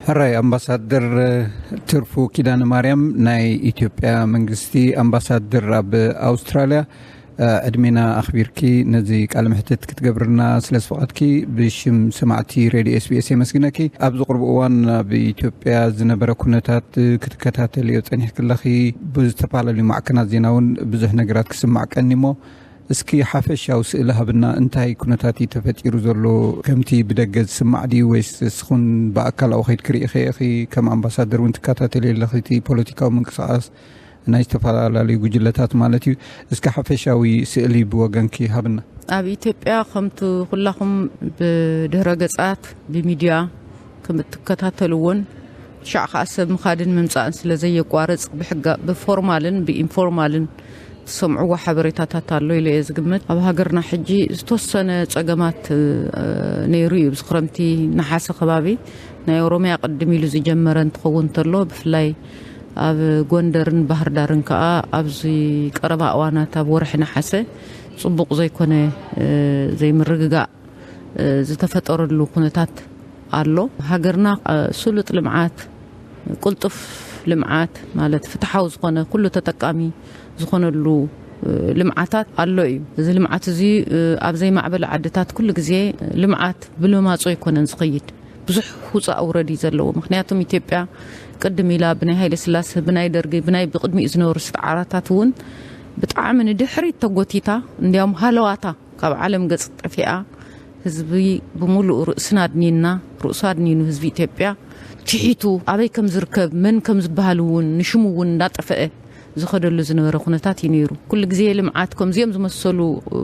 ሕራይ ኣምባሳደር ትርፉ ኪዳነ ማርያም ናይ ኢትዮጵያ መንግስቲ ኣምባሳደር ኣብ ኣውስትራልያ፣ ዕድሜና ኣኽቢርኪ ነዚ ቃለ ምሕትት ክትገብርና ስለ ዝፈቐድኪ ብሽም ሰማዕቲ ሬድዮ ኤስቢኤስ የመስግነኪ። ኣብዚ ቅርብ እዋን ኣብ ኢትዮጵያ ዝነበረ ኩነታት ክትከታተልዮ ጸኒሕክለኺ፣ ብዝተፈላለዩ ማዕከናት ዜና እውን ብዙሕ ነገራት ክስማዕ ቀኒሞ። እስኪ ሓፈሻዊ ስእሊ ሃብና፣ እንታይ ኩነታት እዩ ተፈጢሩ ዘሎ? ከምቲ ብደገ ዝስማዕ ድዩ ወይስ እስኹን ብኣካል ኣብኡ ከይድኪ ርኢኺ ኢኺ? ከም ኣምባሳደር እውን ትከታተሊ ኣለኺ እቲ ፖለቲካዊ ምንቅስቃስ ናይ ዝተፈላለዩ ጉጅለታት ማለት እዩ። እስኪ ሓፈሻዊ ስእሊ ብወገንኪ ሃብና። ኣብ ኢትዮጵያ ከምቲ ኩላኹም ብድህረ ገጻት ብሚድያ ከም እትከታተልዎን፣ ሻዕ ከኣ ሰብ ምኻድን ምምጻእን ስለ ዘየቋርጽ ብሕጋ-፣ ብፎርማልን ብኢንፎርማልን ትሰምዕዎ ሓበሬታታት ኣሎ ኢለ እየ ዝግምት። ኣብ ሃገርና ሕጂ ዝተወሰነ ጸገማት፣ እ፣ ነይሩ እዩ። ኣብዚ ክረምቲ ነሓሰ ከባቢ ናይ ኦሮምያ ቅድም ኢሉ ዝጀመረ እንትኸውን እንተሎ፣ ብፍላይ ኣብ ጎንደርን ባህር ዳርን ከኣ ኣብዚ ቀረባ እዋናት ኣብ ወርሒ ነሓሰ ጽቡቕ ዘይኮነ፣ እ፣ ዘይምርግጋእ፣ እ፣ ዝተፈጠረሉ ኩነታት ኣሎ። ሃገርና፣ እ፣ ስሉጥ ልምዓት፣ ቅልጡፍ ልምዓት ማለት ፍትሓዊ ዝኾነ ኩሉ ተጠቃሚ ዝኾነሉ፣ እ፣ ልምዓታት ኣሎ እዩ። እዚ ልምዓት እዚ፣ እ፣ ኣብ ዘይማዕበለ ዓድታት ኩሉ ግዜ ልምዓት ብለማጾ ኣይኮነን ዝኸይድ። ብዙሕ ውፃእ ውረድ እዩ ዘለዎ። ምክንያቱም ኢትዮጵያ ቅድም ኢላ ብናይ ሃይለ ስላሰ፣ ብናይ ደርጊ፣ ብናይ ብቅድሚኡ ዝነበሩ ስርዓታት እውን ብጣዕሚ ንድሕሪት ተጎቲታ፣ እንዲያውም ሃለዋታ ካብ ዓለም ገጽ ጠፊኣ፣ ህዝቢ ብምሉእ ርእስና ኣድኒና፣ ርእሱ ኣድኒኑ ህዝቢ ኢትዮጵያ ትሒቱ፣ ኣበይ ከም ዝርከብ፣ መን ከም ዝበሃል እውን ንሽሙ እውን እንዳጠፈአ ዝኸደሉ ዝነበረ ኩነታት እዩ ነይሩ። ኩሉ ግዜ ልምዓት ከምዚኦም ዝመሰሉ፣ እ፣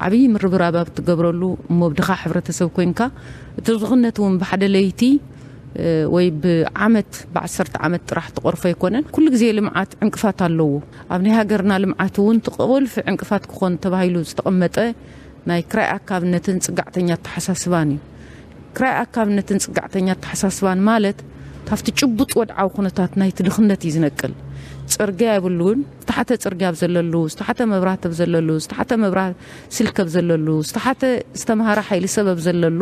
ዓብዪ ምርብራብ ኣብ ትገብረሉ እሞ ብድኻ ሕብረተሰብ ኮይንካ፣ እቲ ድኽነት እውን ብሓደ ለይቲ፣ እ፣ ወይ ብዓመት፣ ብዓሰርተ ዓመት ጥራሕ ትቐርፎ ኣይኮነን። ኩሉ ግዜ ልምዓት ዕንቅፋት ኣለዎ። ኣብ ናይ ሃገርና ልምዓት እውን እቲ ቁልፊ ዕንቅፋት ክኾን ተባሂሉ ዝተቐመጠ ናይ ክራይ ኣካብነትን ጽጋዕተኛ ኣተሓሳስባን እዩ። ክራይ ኣካብነትን ጽጋዕተኛ ኣተሓሳስባን ማለት፣ ካብቲ ጭቡጥ ወድዓዊ ኩነታት ናይቲ ድኽነት እዩ ዝነቅል። ጽርግያ የብሉን። ዝተሓተ ጽርግያ ኣብ ዘለሉ፣ ዝተሓተ መብራህቲ ኣብ ዘለሉ፣ ዝተሓተ መብራህቲ ስልኪ ኣብ ዘለሉ፣ ዝተሓተ ዝተምሃረ ሓይሊ ሰብ ኣብ ዘለሉ፣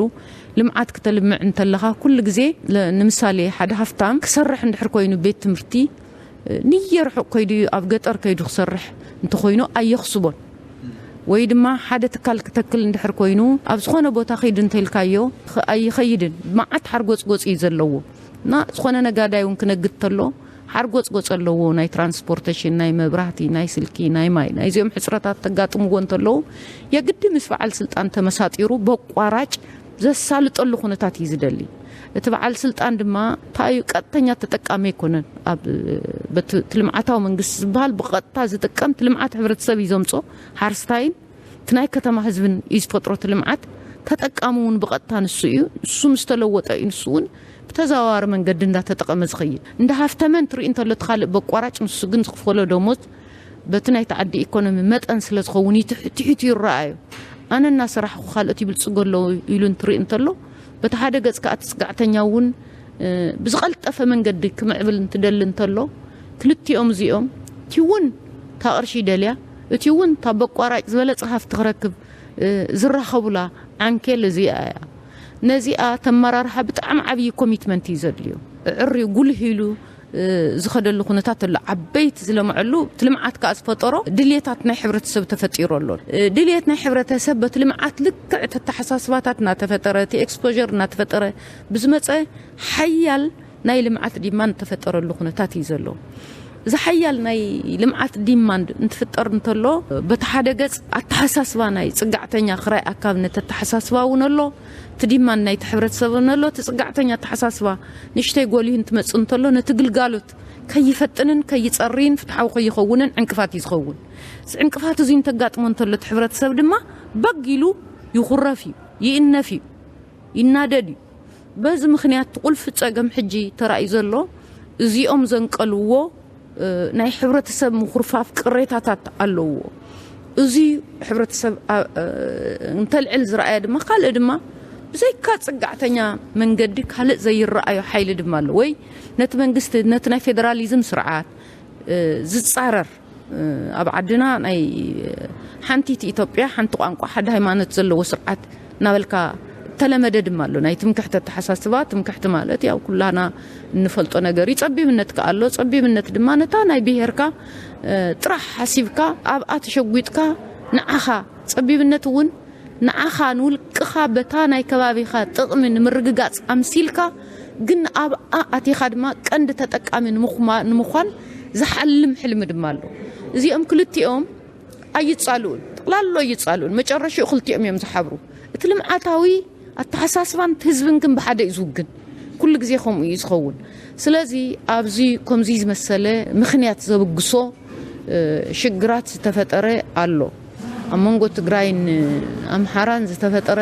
ልምዓት ክተልምዕ እንተለኻ፣ ኩሉ ግዜ፣ ለ-፣ ንምሳሌ፣ ሓደ ሃፍታም ክሰርሕ እንድሕር ኮይኑ ቤት ትምህርቲ፣ ንየ ርሑቕ ከይዱ፣ ኣብ ገጠር ከይዱ ክሰርሕ እንተኾይኑ ኣየኽስቦን። ወይ ድማ ሓደ ትካል ክተክል እንድሕር ኮይኑ፣ ኣብ ዝኾነ ቦታ ከይዱ እንተኢልካዮ፣ ኸ-፣ ኣይኸይድን። መዓት ሓርጎጽጎጽ እዩ ዘለዎ። እና ዝኾነ ነጋዳይ እውን ክነግድ ተሎ፣ ሓርጎጽጎጽ ኣለዎ። ናይ ትራንስፖርቴሽን፣ ናይ መብራህቲ፣ ናይ ስልኪ፣ ናይ ማይ፣ ናይዚኦም ሕጽረታት ተጋጥምዎ እንተለዉ፣ የግዲ ምስ በዓል ስልጣን ተመሳጢሩ፣ በቋራጭ ዘሳልጠሉ ኩነታት እዩ ዝደሊ። እቲ በዓል ስልጣን ድማ እንታይ እዩ፣ ቀጥተኛ ተጠቃሚ ኣይኮነን። ኣብ፣ በቲ፣ እቲ ልምዓታዊ መንግስቲ ዝበሃል ብቐጥታ ዝጥቀም፣ እቲ ልምዓት ሕብረተሰብ እዩ ዘምጾ። ሓርስታይን እቲ ናይ ከተማ ህዝብን እዩ ዝፈጥሮ እቲ ልምዓት። ተጠቃሚ እውን ብቐጥታ ንሱ እዩ። ንሱ ምስ ተለወጠ እዩ ንሱ እውን ብተዘዋዋሪ መንገዲ እንዳተጠቐመ ዝኸይድ። እንዳሃፍተመ እንትርኢ እንተሎ እቲ ካልእ በቋራጭ፣ ንሱ ግን ዝኽፈሎ ደሞዝ በቲ ናይቲ ዓዲ ኢኮኖሚ መጠን ስለ ዝኸውን እዩ ትሕ-፣ ትሒቱ ይረኣዮ። ኣነ እናሰራሕኹ ካልኦት ይብልጽጉ ኣለዉ ኢሉ እንትርኢ እንተሎ፣ በቲ ሓደ ገጽ ከኣ እቲ ጽጋዕተኛ እውን፣ እ፣ ብዝቐልጠፈ መንገዲ ክምዕብል እንትደሊ እንተሎ፣ ክልቲኦም እዚኦም፣ እቲ እውን እታ ቅርሺ ይደልያ፣ እቲ እውን እታ በቋራጭ ዝበለጸ ሃፍቲ ክረክብ፣ እ፣ ዝራኸቡላ ዓንኬል እዚኣ እያ። ነዚኣ ተመራርሓ ብጣዕሚ ዓብዪ ኮሚትመንት እዩ ዘድልዮ። ዕርዩ ጉልህ ኢሉ፣ እ፣ ዝኸደሉ ኩነታት ኣሎ። ዓበይቲ ዝለምዐሉ፣ እቲ ልምዓት ከኣ ዝፈጠሮ ድልየታት ናይ ሕብረተሰብ ተፈጢሩ ኣሎ። እ፣ ድልየት ናይ ሕብረተሰብ በቲ ልምዓት ልክዕ እቲ ኣተሓሳስባታት እናተፈጠረ፣ እቲ ኤክስፖዠር እናተፈጠረ ብዝመጸ ሓያል ናይ ልምዓት ዲማንድ እተፈጠረሉ ኩነታት እዩ ዘሎ። እዚ ሓያል ናይ ልምዓት ዲማንድ እንትፍጠር እንተሎ፣ በቲ ሓደ ገጽ ኣተሓሳስባ ናይ ጽጋዕተኛ ክራይ ኣካብነት ኣተሓሳስባ እውን ኣሎ። እቲ ዲማንድ ናይቲ ሕብረተሰብ እውን ኣሎ። እቲ ጽጋዕተኛ ኣተሓሳስባ ንእሽተይ ጎሊሁ እንትመጽእ እንተሎ፣ ነቲ ግልጋሎት ከይፈጥንን ከይጸርይን ፍትሓዊ ከይኸውንን ዕንቅፋት እዩ ዝኸውን። እዚ ዕንቅፋት እዚ እንተጋጥሞ እንተሎ፣ እቲ ሕብረተሰብ ድማ በግ ኢሉ ይኹረፍ እዩ፣ ይእነፍ እዩ፣ ይናደድ እዩ። በዚ ምኽንያት እቲ ቁልፊ ጸገም ሕጂ ተራእዩ ዘሎ፣ እዚኦም ዘንቀልዎ፣ እ፣ ናይ ሕብረተሰብ ምኹርፋፍ ቅሬታታት ኣለዎ። እዚ ሕብረተሰብ፣ ኣ-፣ እ፣ እንተልዕል ዝረኣየ ድማ፣ ካልእ ድማ ብዘይካ ጽጋዕተኛ መንገዲ ካልእ ዘይረኣዮ ሓይሊ ድማ ኣሎ። ወይ ነቲ መንግስቲ፣ ነቲ ናይ ፌደራሊዝም ስርዓት፣ እ፣ ዝጻረር፣ እ፣ ኣብ ዓድና ናይ ሓንቲት ኢትዮጵያ፣ ሓንቲ ቋንቋ፣ ሓደ ሃይማኖት ዘለዎ ስርዓት እናበልካ እቲ ዝተለመደ ድማ ኣሎ። ናይ ትምክሕቲ ኣተሓሳስባ፣ ትምክሕቲ ማለት ያው ኩላና እንፈልጦ ነገር እዩ። ጸቢብነት ከኣ ኣሎ። ጸቢብነት ድማ ነታ ናይ ብሄርካ ጥራሕ ሓሲብካ ኣብኣ ተሸጒጥካ ንዓኻ ጸቢብነት እውን ንዓኻ ንውልቅኻ በታ ናይ ከባቢኻ ጥቕሚ ንምርግጋጽ ኣምሲልካ ግን ኣብኣ ኣቲኻ ድማ ቀንዲ ተጠቃሚ ንምዃን ዝሓልም ሕልሚ ድማ ኣሎ። እዚኦም ክልቲኦም ኣይጻልኡን፣ ጥቕላሎ ኣይጻልኡን። መጨረሽኡ ክልቲኦም እዮም ዝሓብሩ። እቲ ልምዓታዊ ኣተሓሳስባን ህዝብን ግን ብሓደ እዩ ዝውግን። ኩሉ ግዜ ከምኡ እዩ ዝኸውን። ስለዚ ኣብዚ ከምዚ ዝመሰለ ምኽንያት ዘብግሶ ሽግራት ዝተፈጠረ ኣሎ። ኣብ መንጎ ትግራይን ኣምሓራን ዝተፈጠረ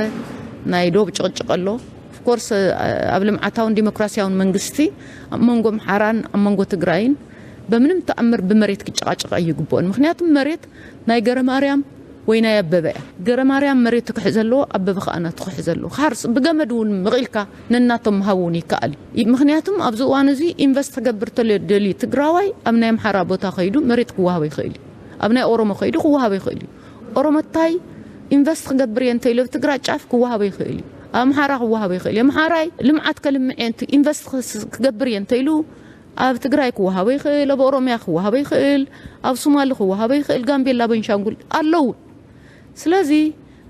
ናይ ዶብ ጭቕጭቕ ኣሎ። ኦፍኮርስ ኣብ ልምዓታውን ዲሞክራሲያውን መንግስቲ ኣብ መንጎ ኣምሓራን ኣብ መንጎ ትግራይን በምንም ተኣምር ብመሬት ክጨቓጨቕ ኣይግብኦን። ምክንያቱም መሬት ናይ ገረማርያም ወይ ናይ ኣበበ እያ። ገረማርያም መሬት ትክሕዝ ኣለዎ፣ ኣበበ ከኣ ናቱ ክሕዝ ኣለዎ። ክሓርስ ብገመድ እውን ምቕኢልካ ነናቶም ምሃብ እውን ይከኣል እዩ። ምክንያቱም ኣብዚ እዋን እዚ ኢንቨስት ክገብር ተደልዩ ትግራዋይ ኣብ ናይ ኣምሓራ ቦታ ከይዱ መሬት ክወሃቦ ይኽእል እዩ። ኣብ ናይ ኦሮሞ ከይዱ ክወሃቦ ይኽእል እዩ። ኦሮሞታይ ኢንቨስት ክገብር እየ እንተኢሉ ኣብ ትግራይ ጫፍ ክወሃቦ ይኽእል እዩ። ኣብ ኣምሓራ ክወሃቦ ይኽእል እዩ። ኣምሓራይ ልምዓት ከልምዕ እየ እንተ ኢንቨስት ክገብር እየ እንተኢሉ ኣብ ትግራይ ክወሃቦ ይኽእል፣ ኣብ ኦሮምያ ክወሃቦ ይኽእል፣ ኣብ ሶማሊ ክወሃቦ ይኽእል፣ ጋምቤላ፣ በንሻንጉል ኣለዉ። ስለዚ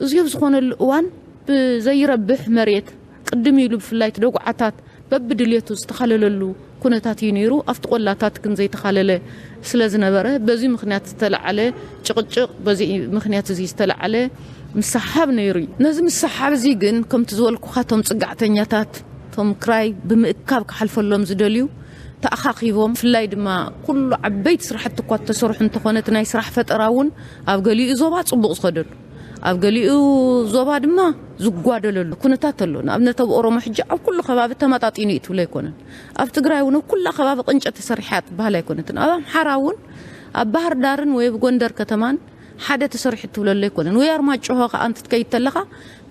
እዚ ኣብ ዝኾነሉ እዋን ብዘይረብሕ መሬት ቅድም ኢሉ ብፍላይ እቲ ደጉዓታት በብድልየቱ ዝተኻለለሉ ኩነታት እዩ ነይሩ። ኣብቲ ቆላታት ግን ዘይተኻለለ ስለ ዝነበረ በዚ ምኽንያት ዝተለዓለ ጭቕጭቕ፣ በዚ ምኽንያት እዚ ዝተለዓለ ምስሓብ ነይሩ እዩ። ነዚ ምስሓብ እዚ ግን ከምቲ ዝበልኩኻ እቶም ጽጋዕተኛታት እቶም ክራይ ብምእካብ ክሓልፈሎም ዝደልዩ ተኣኻኺቦም፣ ብፍላይ ድማ ኩሉ ዓበይቲ ስራሕቲ እኳ እተሰርሑ እንተኾነ እቲ ናይ ስራሕ ፈጠራ እውን ኣብ ገሊኡ ዞባ ጽቡቕ ዝኸደሉ ኣብ ገሊኡ ዞባ ድማ ዝጓደለሉ ኩነታት ኣሎ። ንኣብነት ኣብ ኦሮሞ ሕጂ ኣብ ኩሉ ከባቢ ተመጣጢኑ እዩ ትብሎ ኣይኮነን። ኣብ ትግራይ እውን ኣብ ኩላ ከባቢ ቅንጨ ተሰሪሓ ትበሃል ኣይኮነትን። ኣብ ኣምሓራ እውን ኣብ ባህር ዳርን ወይ ኣብ ጎንደር ከተማን ሓደ ተሰሪሑ ትብለሉ ኣይኮነን። ወይ ኣርማጭሆ ከኣ እንትትከይድ ተለኻ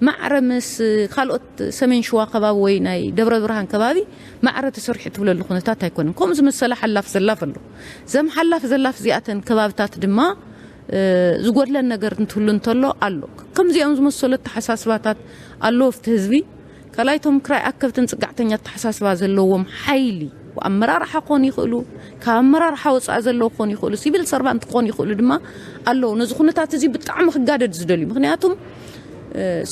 ማዕረ ምስ ካልኦት ሰሜን ሽዋ ከባቢ ወይ ናይ ደብረ ብርሃን ከባቢ ማዕረ ተሰሪሑ ትብለሉ ኩነታት ኣይኮነን። ከምኡ ዝመሰለ ሓላፍ ዘላፍ ኣሎ። ዘም ሓላፍ ዘላፍ እዚኣተን ከባብታት ድማ ዝጎድለን ነገር እንትህሉ እንተሎ ኣሎ። ከምዚኦም ዝመሰሉ ኣተሓሳስባታት ኣለዎ ኣብቲ ህዝቢ። ካልኣይ እቶም ክራይ ኣከብትን ጽጋዕተኛ ኣተሓሳስባ ዘለዎም ሓይሊ ኣመራርሓ ክኾኑ ይኽእሉ፣ ካብ ኣመራርሓ ወጻኢ ዘለዉ ክኾኑ ይኽእሉ፣ ሲቪል ሰርቫንት ክኾኑ ይኽእሉ ድማ ኣለዉ። ነዚ ኩነታት እዚ ብጣዕሚ ክጋደድ ዝደልዩ፣ ምኽንያቱም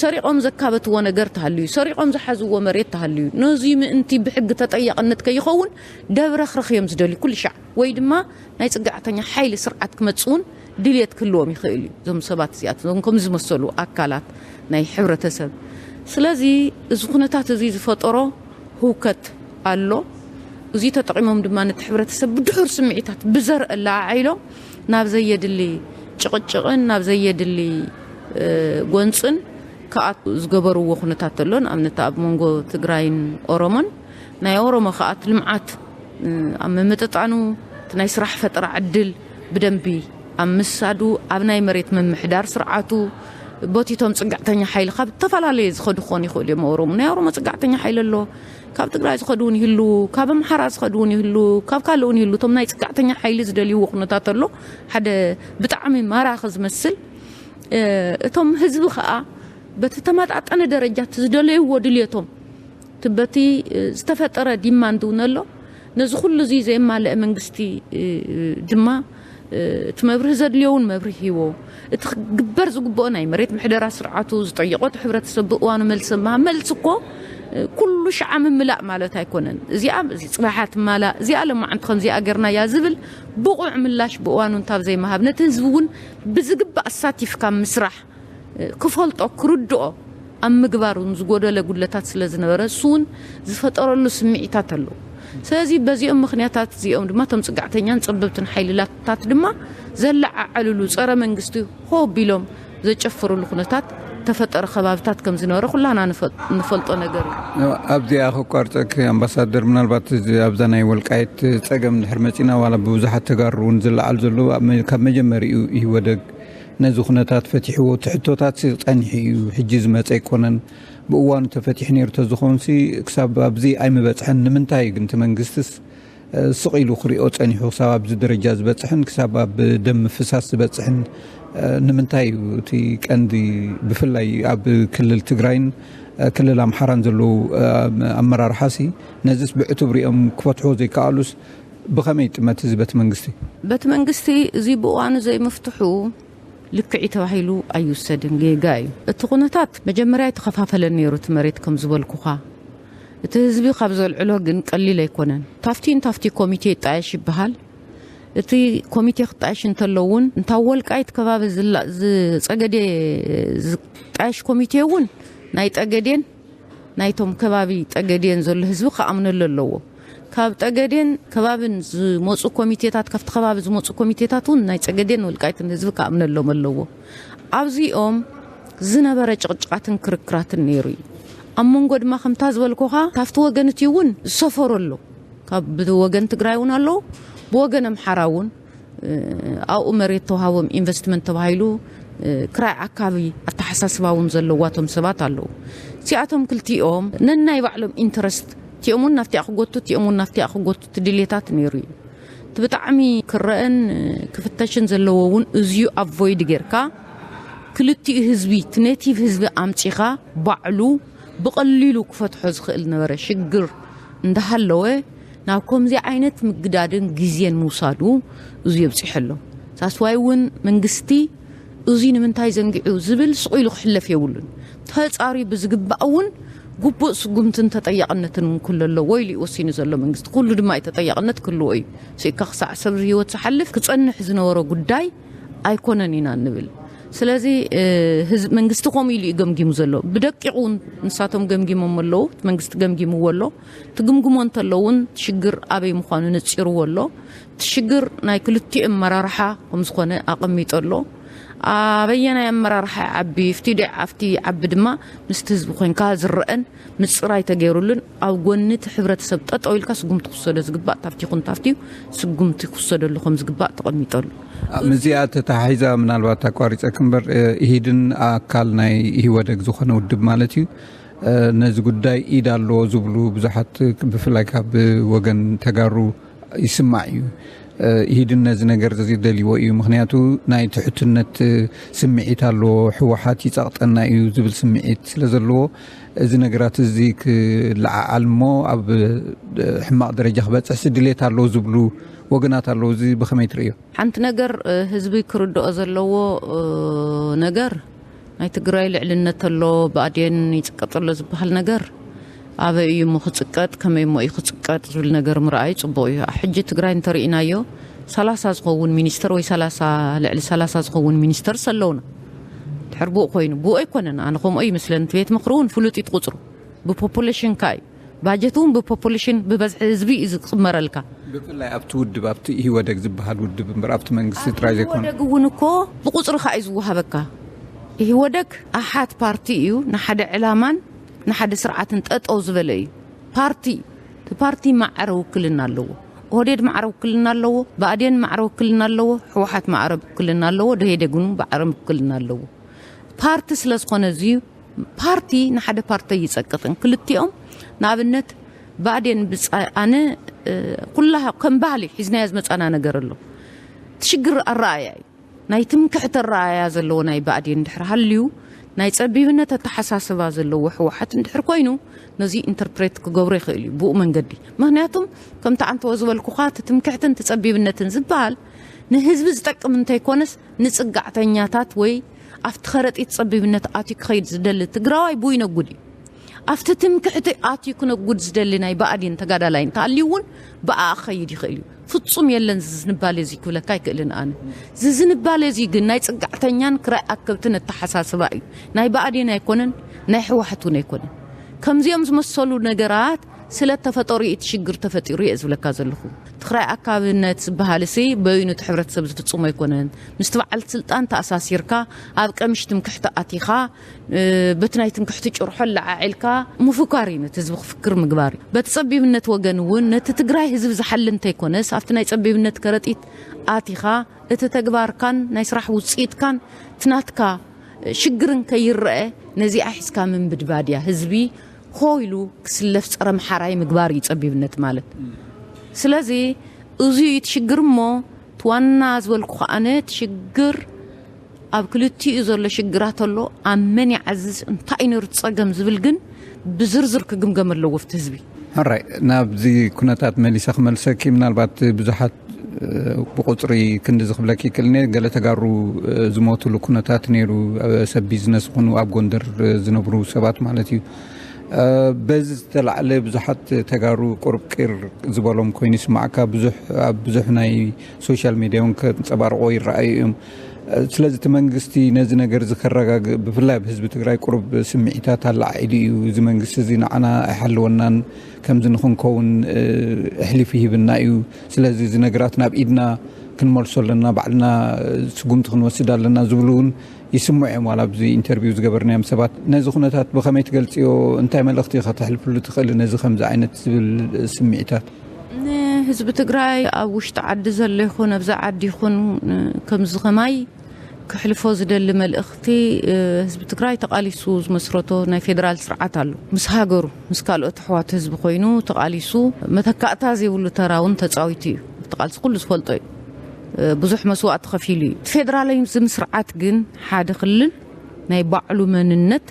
ሰሪቖም ዘካበትዎ ነገር ተሃልዩ፣ ሰሪቖም ዝሓዝዎ መሬት ተሃልዩ፣ ነዚ ምእንቲ ብሕጊ ተጠያቕነት ከይኸውን ደብረኽረኽ እዮም ዝደልዩ ኩሉ ሻዕ። ወይ ድማ ናይ ጽጋዕተኛ ሓይሊ ስርዓት ክመጽእ እውን ድልየት ክህልዎም ይኽእል እዩ። እዞም ሰባት እዚኣት እዞም ከም ዝመሰሉ ኣካላት ናይ ሕብረተሰብ። ስለዚ እዚ ኩነታት እዚ ዝፈጠሮ ህውከት ኣሎ። እዚ ተጠቒሞም ድማ ነቲ ሕብረተሰብ ብድሑር ስምዒታት ብዘርኢ ኣለዓዒሎም ናብ ዘየድሊ ጭቕጭቕን ናብ ዘየድሊ ጎንፅን ክኣት ዝገበርዎ ኩነታት ኣሎ። ንኣብነት ኣብ መንጎ ትግራይን ኦሮሞን ናይ ኦሮሞ ከኣ እቲ ልምዓት ኣብ ምምጥጣኑ እቲ ናይ ስራሕ ፈጠራ ዕድል ብደንቢ ኣብ ምስሳዱ ኣብ ናይ መሬት ምምሕዳር ስርዓቱ ቦቲቶም ጽግዕተኛ ሓይሊ ካብ ዝተፈላለየ ዝኸዱ ክኾኑ ይኽእሉ እዮም። ኦሮሞ ናይ ኦሮሞ ጽግዕተኛ ሓይሊ ኣሎ፣ ካብ ትግራይ ዝኸዱ እውን ይህሉ፣ ካብ ኣምሓራ ዝኸዱ እውን ይህሉ፣ ካብ ካልእ እውን ይህሉ። እቶም ናይ ጽግዕተኛ ሓይሊ ዝደልይዎ ኩነታት ኣሎ። ሓደ ብጣዕሚ ማራኺ ዝመስል እቶም ህዝቢ ከኣ በቲ ተመጣጠነ ደረጃ እቲ ዝደለይዎ ድልየቶም እቲ በቲ ዝተፈጠረ ዲማንድ እውን ኣሎ። ነዚ ኩሉ እዚ ዘየማልአ መንግስቲ ድማ እቲ መብርሂ ዘድልዮ እውን መብርሂ ሂቦ። እቲ ክግበር ዝግብኦ ናይ መሬት ምሕደራ ስርዓቱ ዝጠየቆ እቲ ሕብረተሰብ ብእዋኑ መልሲ ምሃብ። መልሲ እኮ ኩሉ ሸዓ ምምላእ ማለት ኣይኮነን። እዚኣ እዚ ጽባሓ ትማላእ፣ እዚኣ ለማዓንቲ ከምዚኣ ገርናያ ዝብል ብቑዕ ምላሽ ብእዋኑ እንታብ ዘይምሃብ ነቲ ህዝቢ እውን ብዝግባእ ኣሳቲፍካ ምስራሕ ክፈልጦ ክርድኦ ኣብ ምግባር እውን ዝጎደለ ጉድለታት ስለ ዝነበረ እሱ እውን ዝፈጠረሉ ስምዒታት ኣለዉ። ስለዚ በዚኦም ምኽንያታት እዚኦም ድማ እቶም ጽግዕተኛን ጸበብትን ሓይልታት ድማ ዘለዓዓልሉ ጸረ መንግስቲ ሆ ቢሎም ዘጨፈሩሉ ኩነታት ተፈጠረ ከባብታት ከም ዝነበረ ኩላና ንፈ- ንፈልጦ ነገር እዩ። ኣብዚኣ ከቋርፀኪ ኣምባሳደር፣ ምናልባት እዚ ኣብዛ ናይ ወልቃይት ፀገም ድሕር መፂና ዋላ ብብዙሓት ተጋሩ እውን ዝለዓል ዘሎ ኣብ መ- ካብ መጀመሪኡ ኢህወደግ ነዚ ኩነታት ፈቲሕዎ እቲ ሕቶታት ሲ ፀኒሑ እዩ፣ ሕጂ ዝመፀ ኣይኮነን። ብእዋኑ ተፈቲሑ ነይሩ ተዝኾንሲ ክሳብ ኣብዚ ኣይምበፅሐን። ንምንታይ እዩ ግን እቲ መንግስትስ ስቕ ኢሉ ክሪኦ ጸኒሑ ክሳብ ኣብዚ ደረጃ ዝበጽሕን ክሳብ ኣብ ደም ምፍሳስ ዝበጽሕን ንምንታይ እዩ? እቲ ቀንዲ ብፍላይ ኣብ ክልል ትግራይን ክልል ኣምሓራን ዘለዉ ኣመራርሓሲ ነዚስ ብዕቱብ ሪኦም ክፈትሕዎ ዘይከኣሉስ ብኸመይ ጥመት እዚ በቲ መንግስቲ? በቲ መንግስቲ እዚ ብእዋኑ ዘይምፍትሑ ልክዒ ተባሂሉ ኣይውሰድን፣ ጌጋ እዩ። እቲ ኩነታት መጀመርያ ኣይተኸፋፈለን ነይሩ እቲ መሬት ከም ዝበልኩኻ። እቲ ህዝቢ ካብ ዘልዕሎ ግን ቀሊል ኣይኮነን። ታፍቲን ታፍቲ ኮሚቴ ይጣየሽ ይበሃል። እቲ ኮሚቴ ክጣየሽ እንተሎ እውን እንታ ወልቃይት ከባቢ ዝላ- ዝፀገዴ ዝጣየሽ ኮሚቴ እውን ናይ ጠገዴን ናይቶም ከባቢ ጠገዴን ዘሎ ህዝቢ ክኣምነሉ ኣለዎ። ካብ ጠገዴን ከባብን ዝመፁ ኮሚቴታት፣ ካብቲ ከባቢ ዝመፁ ኮሚቴታት እውን ናይ ፀገዴን ወልቃይትን ህዝቢ ክኣምነሎም ኣለዎ። ኣብዚኦም ዝነበረ ጭቕጭቓትን ክርክራትን ነይሩ እዩ። ኣብ መንጎ ድማ ከምታ ዝበልኩኻ ካብቲ ወገን እቲ እውን ዝሰፈሮ ኣሎ። ካብ ወገን ትግራይ እውን ኣለዉ፣ ብወገን ኣምሓራ እውን ኣብኡ መሬት ተዋሃቦም ኢንቨስትመንት ተባሂሉ ክራይ ዓካቢ ኣተሓሳስባ እውን ዘለዋቶም ሰባት ኣለዉ። እዚኣቶም ክልቲኦም ነናይ ባዕሎም ኢንተረስት፣ እቲኦም እውን ናብቲኣ ክጎቱ፣ እቲኦም እውን ናብቲኣ ክጎቱ፣ እቲ ድሌታት ነይሩ እዩ። እቲ ብጣዕሚ ክረአን ክፍተሽን ዘለዎ እውን እዝዩ ኣቮይድ ጌርካ ክልቲኡ ህዝቢ፣ እቲ ኔቲቭ ህዝቢ ኣምፂኻ ባዕሉ ብቐሊሉ ክፈትሖ ዝኽእል ነበረ ሽግር እንዳሃለወ ናብ ከምዚ ዓይነት ምግዳድን ግዜን ምውሳዱ እዙ የብፂሐ ኣሎ። ሳስዋይ እውን መንግስቲ እዙ ንምንታይ ዘንጊዑ ዝብል ስቕ ኢሉ ክሕለፍ የብሉን። ተፃሪ ብዝግባእ እውን ግቡእ ስጉምትን ተጠያቕነትን እውን ክህሉ ኣለዎ ኢሉ እዩ ወሲኑ ዘሎ መንግስቲ። ኩሉ ድማ እዩ ተጠያቕነት ክህልዎ እዩ። ስኢካ ክሳዕ ሰብ ህይወት ዝሓልፍ ክፀንሕ ዝነበሮ ጉዳይ ኣይኮነን ኢና ንብል። ስለዚ ህዝብ መንግስቲ ከምኡ ኢሉ እዩ ገምጊሙ ዘሎ። ብደቂቑ እውን ንሳቶም ገምጊሞም ኣለዉ፣ መንግስቲ ገምጊምዎ ኣሎ። ትግምግሞ እንተሎ እውን ሽግር ኣበይ ምዃኑ ነፂርዎ ኣሎ። እቲ ሽግር ናይ ክልቲኡ ኣመራርሓ ከም ዝኾነ ኣቐሚጡ ኣሎ። ኣበየናይ ኣመራርሓ ይዓቢ፣ ፍቲ ዶ ይዓፍቲ ይዓቢ ድማ ምስቲ ህዝቢ ኮንካ ዝረአን ምፅራይ ተገይሩሉን ኣብ ጎኒ እቲ ሕብረተሰብ ጠጠው ኢልካ ስጉምቲ ክወሰዶ ዝግባእ ታፍቲ ይኹን ታፍቲ ስጉምቲ ክወሰደሉ ከም ዝግባእ ተቐሚጠሉ። ምስዚኣ ተተሓሒዛ ምናልባት ኣቋሪፀ ክምበር ኢሂድን ኣካል ናይ ኢህወደግ ዝኾነ ውድብ ማለት እዩ። ነዚ ጉዳይ ኢድ ኣለዎ ዝብሉ ብዙሓት ብፍላይ ካብ ወገን ተጋሩ ይስማዕ እዩ። ኢሂድን ነዚ ነገር እዚ ደልይዎ እዩ። ምኽንያቱ ናይ ትሕትነት ስምዒት ኣለዎ። ህወሓት ይፀቕጠና እዩ ዝብል ስምዒት ስለ ዘለዎ እዚ ነገራት እዚ ክለዓዓል እሞ ኣብ ሕማቕ ደረጃ ክበፅሕሲ ድሌት ኣለዎ ዝብሉ ወገናት ኣለዉ። እዚ ብኸመይ ትርእዮ? ሓንቲ ነገር ህዝቢ ክርድኦ ዘለዎ ነገር ናይ ትግራይ ልዕልነት ኣሎ፣ ብኣዴን ይፅቀጥ ኣሎ ዝበሃል ነገር ኣበይ እዩ እሞ ክፅቀጥ፣ ከመይ እሞ እዩ ክፅቀጥ ዝብል ነገር ምርኣይ ፅቡቕ እዩ። ሕጂ ትግራይ እንተርኢናዮ ሰላሳ ዝኸውን ሚኒስተር ወይ ሰላሳ ልዕሊ ሰላሳ ዝኸውን ሚኒስተርስ ኣለውና። ድሕር ብኡ ኮይኑ ብኡ ኣይኮነን፣ ኣነ ከምኡ ይመስለኒ። እቲ ቤት ምኽሪ እውን ፍሉጥ እዩ ቁፅሩ ብፖፑሌሽን ከ እዩ። ባጀት እውን ብፖፑሌሽን ብበዝሒ ህዝቢ እዩ ዝቕመረልካ። ብፍላይ ኣብቲ ውድብ ኣብቲ ኢህወደግ ዝበሃል ውድብ እምበር ኣብቲ መንግስቲ ጥራይ ዘይኮነ ኢህወደግ እውን እኮ ብቁፅሪ ከዓ እዩ ዝወሃበካ። ኢህወደግ ኣሓት ፓርቲ እዩ፣ ንሓደ ዕላማን ንሓደ ስርዓትን ጠጠው ዝበለ እዩ። ፓርቲ እቲ ፓርቲ ማዕረ ውክልና ኣለዎ። ኦህዴድ ማዕረ ውክልና ኣለዎ፣ ብኣዴን ማዕረ ውክልና ኣለዎ፣ ህወሓት ማዕረ ውክልና ኣለዎ፣ ደሄደግ እውን ማዕረ ውክልና ኣለዎ። ፓርቲ ስለ ዝኾነ እዚ ፓርቲ ንሓደ ፓርቲ ኣይፀቅጥን። ክልቲኦም ንኣብነት ብኣዴን ብፃ- ኣነ ኩላ ከም ባህሊ ሒዝናዮ ዝመፃና ነገር ኣሎ። እቲ ሽግር ኣረኣያ እዩ። ናይ ትምክሕቲ ኣረኣያ ዘለዎ ናይ ብኣዴን እንድሕር ሃልዩ ናይ ፀቢብነት ኣተሓሳስባ ዘለዎ ህወሓት እንድሕር ኮይኑ ነዚ ኢንተርፕሬት ክገብሮ ይኽእል እዩ ብኡ መንገዲ። ምክንያቱም ከምቲ ኣንተዎ ዝበልኩኻ እቲ ትምክሕትን እቲ ፀቢብነትን ዝበሃል ንህዝቢ ዝጠቅም እንተይኮነስ ንፅጋዕተኛታት ወይ ኣብቲ ከረጢት ፀቢብነት ኣትዩ ክኸይድ ዝደሊ ትግራዋይ ብኡ ይነጉድ እዩ። ኣብቲ ትምክሕቲ ኣትዩ ክነጉድ ዝደሊ ናይ ብኣዴን ተጋዳላይ እንተሃልዩ እውን ብኣ ክኸይድ ይኽእል እዩ። ፍጹም የለን እዚ ዝንባሌ እዚ ክብለካ ኣይክእልን ኣነ። እዚ ዝንባሌ እዚ ግን ናይ ጽጋዕተኛን ክራይ ኣከብትን ኣተሓሳስባ እዩ። ናይ ብኣዴን ኣይኮነን፣ ናይ ህወሓት እውን ኣይኮነን። ከምዚኦም ዝመሰሉ ነገራት ስለ ተፈጠሩ እቲ ሽግር ተፈጢሩ እየ ዝብለካ ዘለኹ። እቲ ክራይ ኣካብነት ዝበሃል ሲ በይኑ እቲ ሕብረተሰብ ዝፍጽሞ ኣይኮነን። ምስቲ በዓል ስልጣን ተኣሳሲርካ ኣብ ቀምሽ ትምክሕቲ ኣቲኻ በቲ ናይ ትምክሕቲ ጭርሖ ለዓዒልካ ምፍኳር እዩ፣ ነቲ ህዝቢ ክፍክር ምግባር እዩ። በቲ ጸቢብነት ወገን እውን ነቲ ትግራይ ህዝቢ ዝሓሊ እንተይኮነስ ኣብቲ ናይ ጸቢብነት ከረጢት ኣቲኻ እቲ ተግባርካን ናይ ስራሕ ውፅኢትካን እቲ ናትካ ሽግርን ከይረአ ነዚኣ ሒዝካ ምንብድባድ እያ። ህዝቢ ሆ ኢሉ ክስለፍ ጸረ ምሓራይ ምግባር እዩ ጸቢብነት ማለት። ስለዚ እዚ እዩ እቲ ሽግር እሞ እቲ ዋና ዝበልኩ ከኣነ እቲ ሽግር ኣብ ክልቲኡ ዘሎ ሽግራት ኣሎ። ኣብ መን ይዓዝዝ፣ እንታይ እዩ ነይሩ ጸገም ዝብል ግን ብዝርዝር ክግምገም ኣለዎ ኣብቲ ህዝቢ። ሕራይ፣ ናብዚ ኩነታት መሊሰ ክመልሰኪ፣ ምናልባት ብዙሓት ብቁፅሪ ክንዲ ዝኽብለኪ ይክእል እየ። ገለ ተጋሩ ዝሞትሉ ኩነታት ነይሩ። ሰብ ቢዝነስ ይኹኑ ኣብ ጎንደር ዝነብሩ ሰባት ማለት እዩ። በዚ ዝተላዕለ ብዙሓት ተጋሩ ቁርብ ቂር ዝበሎም ኮይኑ ይስማዕካ። ብዙሕ ኣብ ብዙሕ ናይ ሶሻል ሚድያ እውን ከንፀባርቆ ይረኣዩ እዮም። ስለዚ እቲ መንግስቲ ነዚ ነገር እዚ ከረጋግእ፣ ብፍላይ ኣብ ህዝቢ ትግራይ ቁሩብ ስምዒታት ኣለዓዒሉ እዩ። እዚ መንግስቲ እዚ ንዓና ኣይሓልወናን፣ ከምዚ ንኽንከውን ኣሕሊፉ ይህብና እዩ። ስለዚ እዚ ነገራት ናብ ኢድና ክንመልሶ ኣለና፣ ባዕልና ስጉምቲ ክንወስድ ኣለና ዝብሉ እውን ይስምዑ እዮም። ዋላ ኣብዚ ኢንተርቪው ዝገበርናዮም ሰባት ነዚ ኩነታት ብኸመይ ትገልፅዮ? እንታይ መልእኽቲ ከተሕልፍሉ ትኽእል ነዚ ከምዚ ዓይነት ዝብል ስምዒታት? ንህዝቢ ትግራይ ኣብ ውሽጢ ዓዲ ዘሎ ይኹን ኣብዚ ዓዲ ይኹን ከምዚ ከማይ ክሕልፎ ዝደሊ መልእኽቲ፣ ህዝቢ ትግራይ ተቓሊሱ ዝመስረቶ ናይ ፌደራል ስርዓት ኣሎ። ምስ ሃገሩ፣ ምስ ካልኦት ኣሕዋት ህዝቢ ኮይኑ ተቓሊሱ መተካእታ ዘይብሉ ተራ እውን ተፃዊቱ እዩ። እቲ ቃልሲ ኩሉ ዝፈልጦ እዩ። ብዙሕ መስዋእቲ ከፊሉ እዩ። እቲ ፌደራሊዝም ስርዓት ግን ሓደ ክልል ናይ ባዕሉ መንነት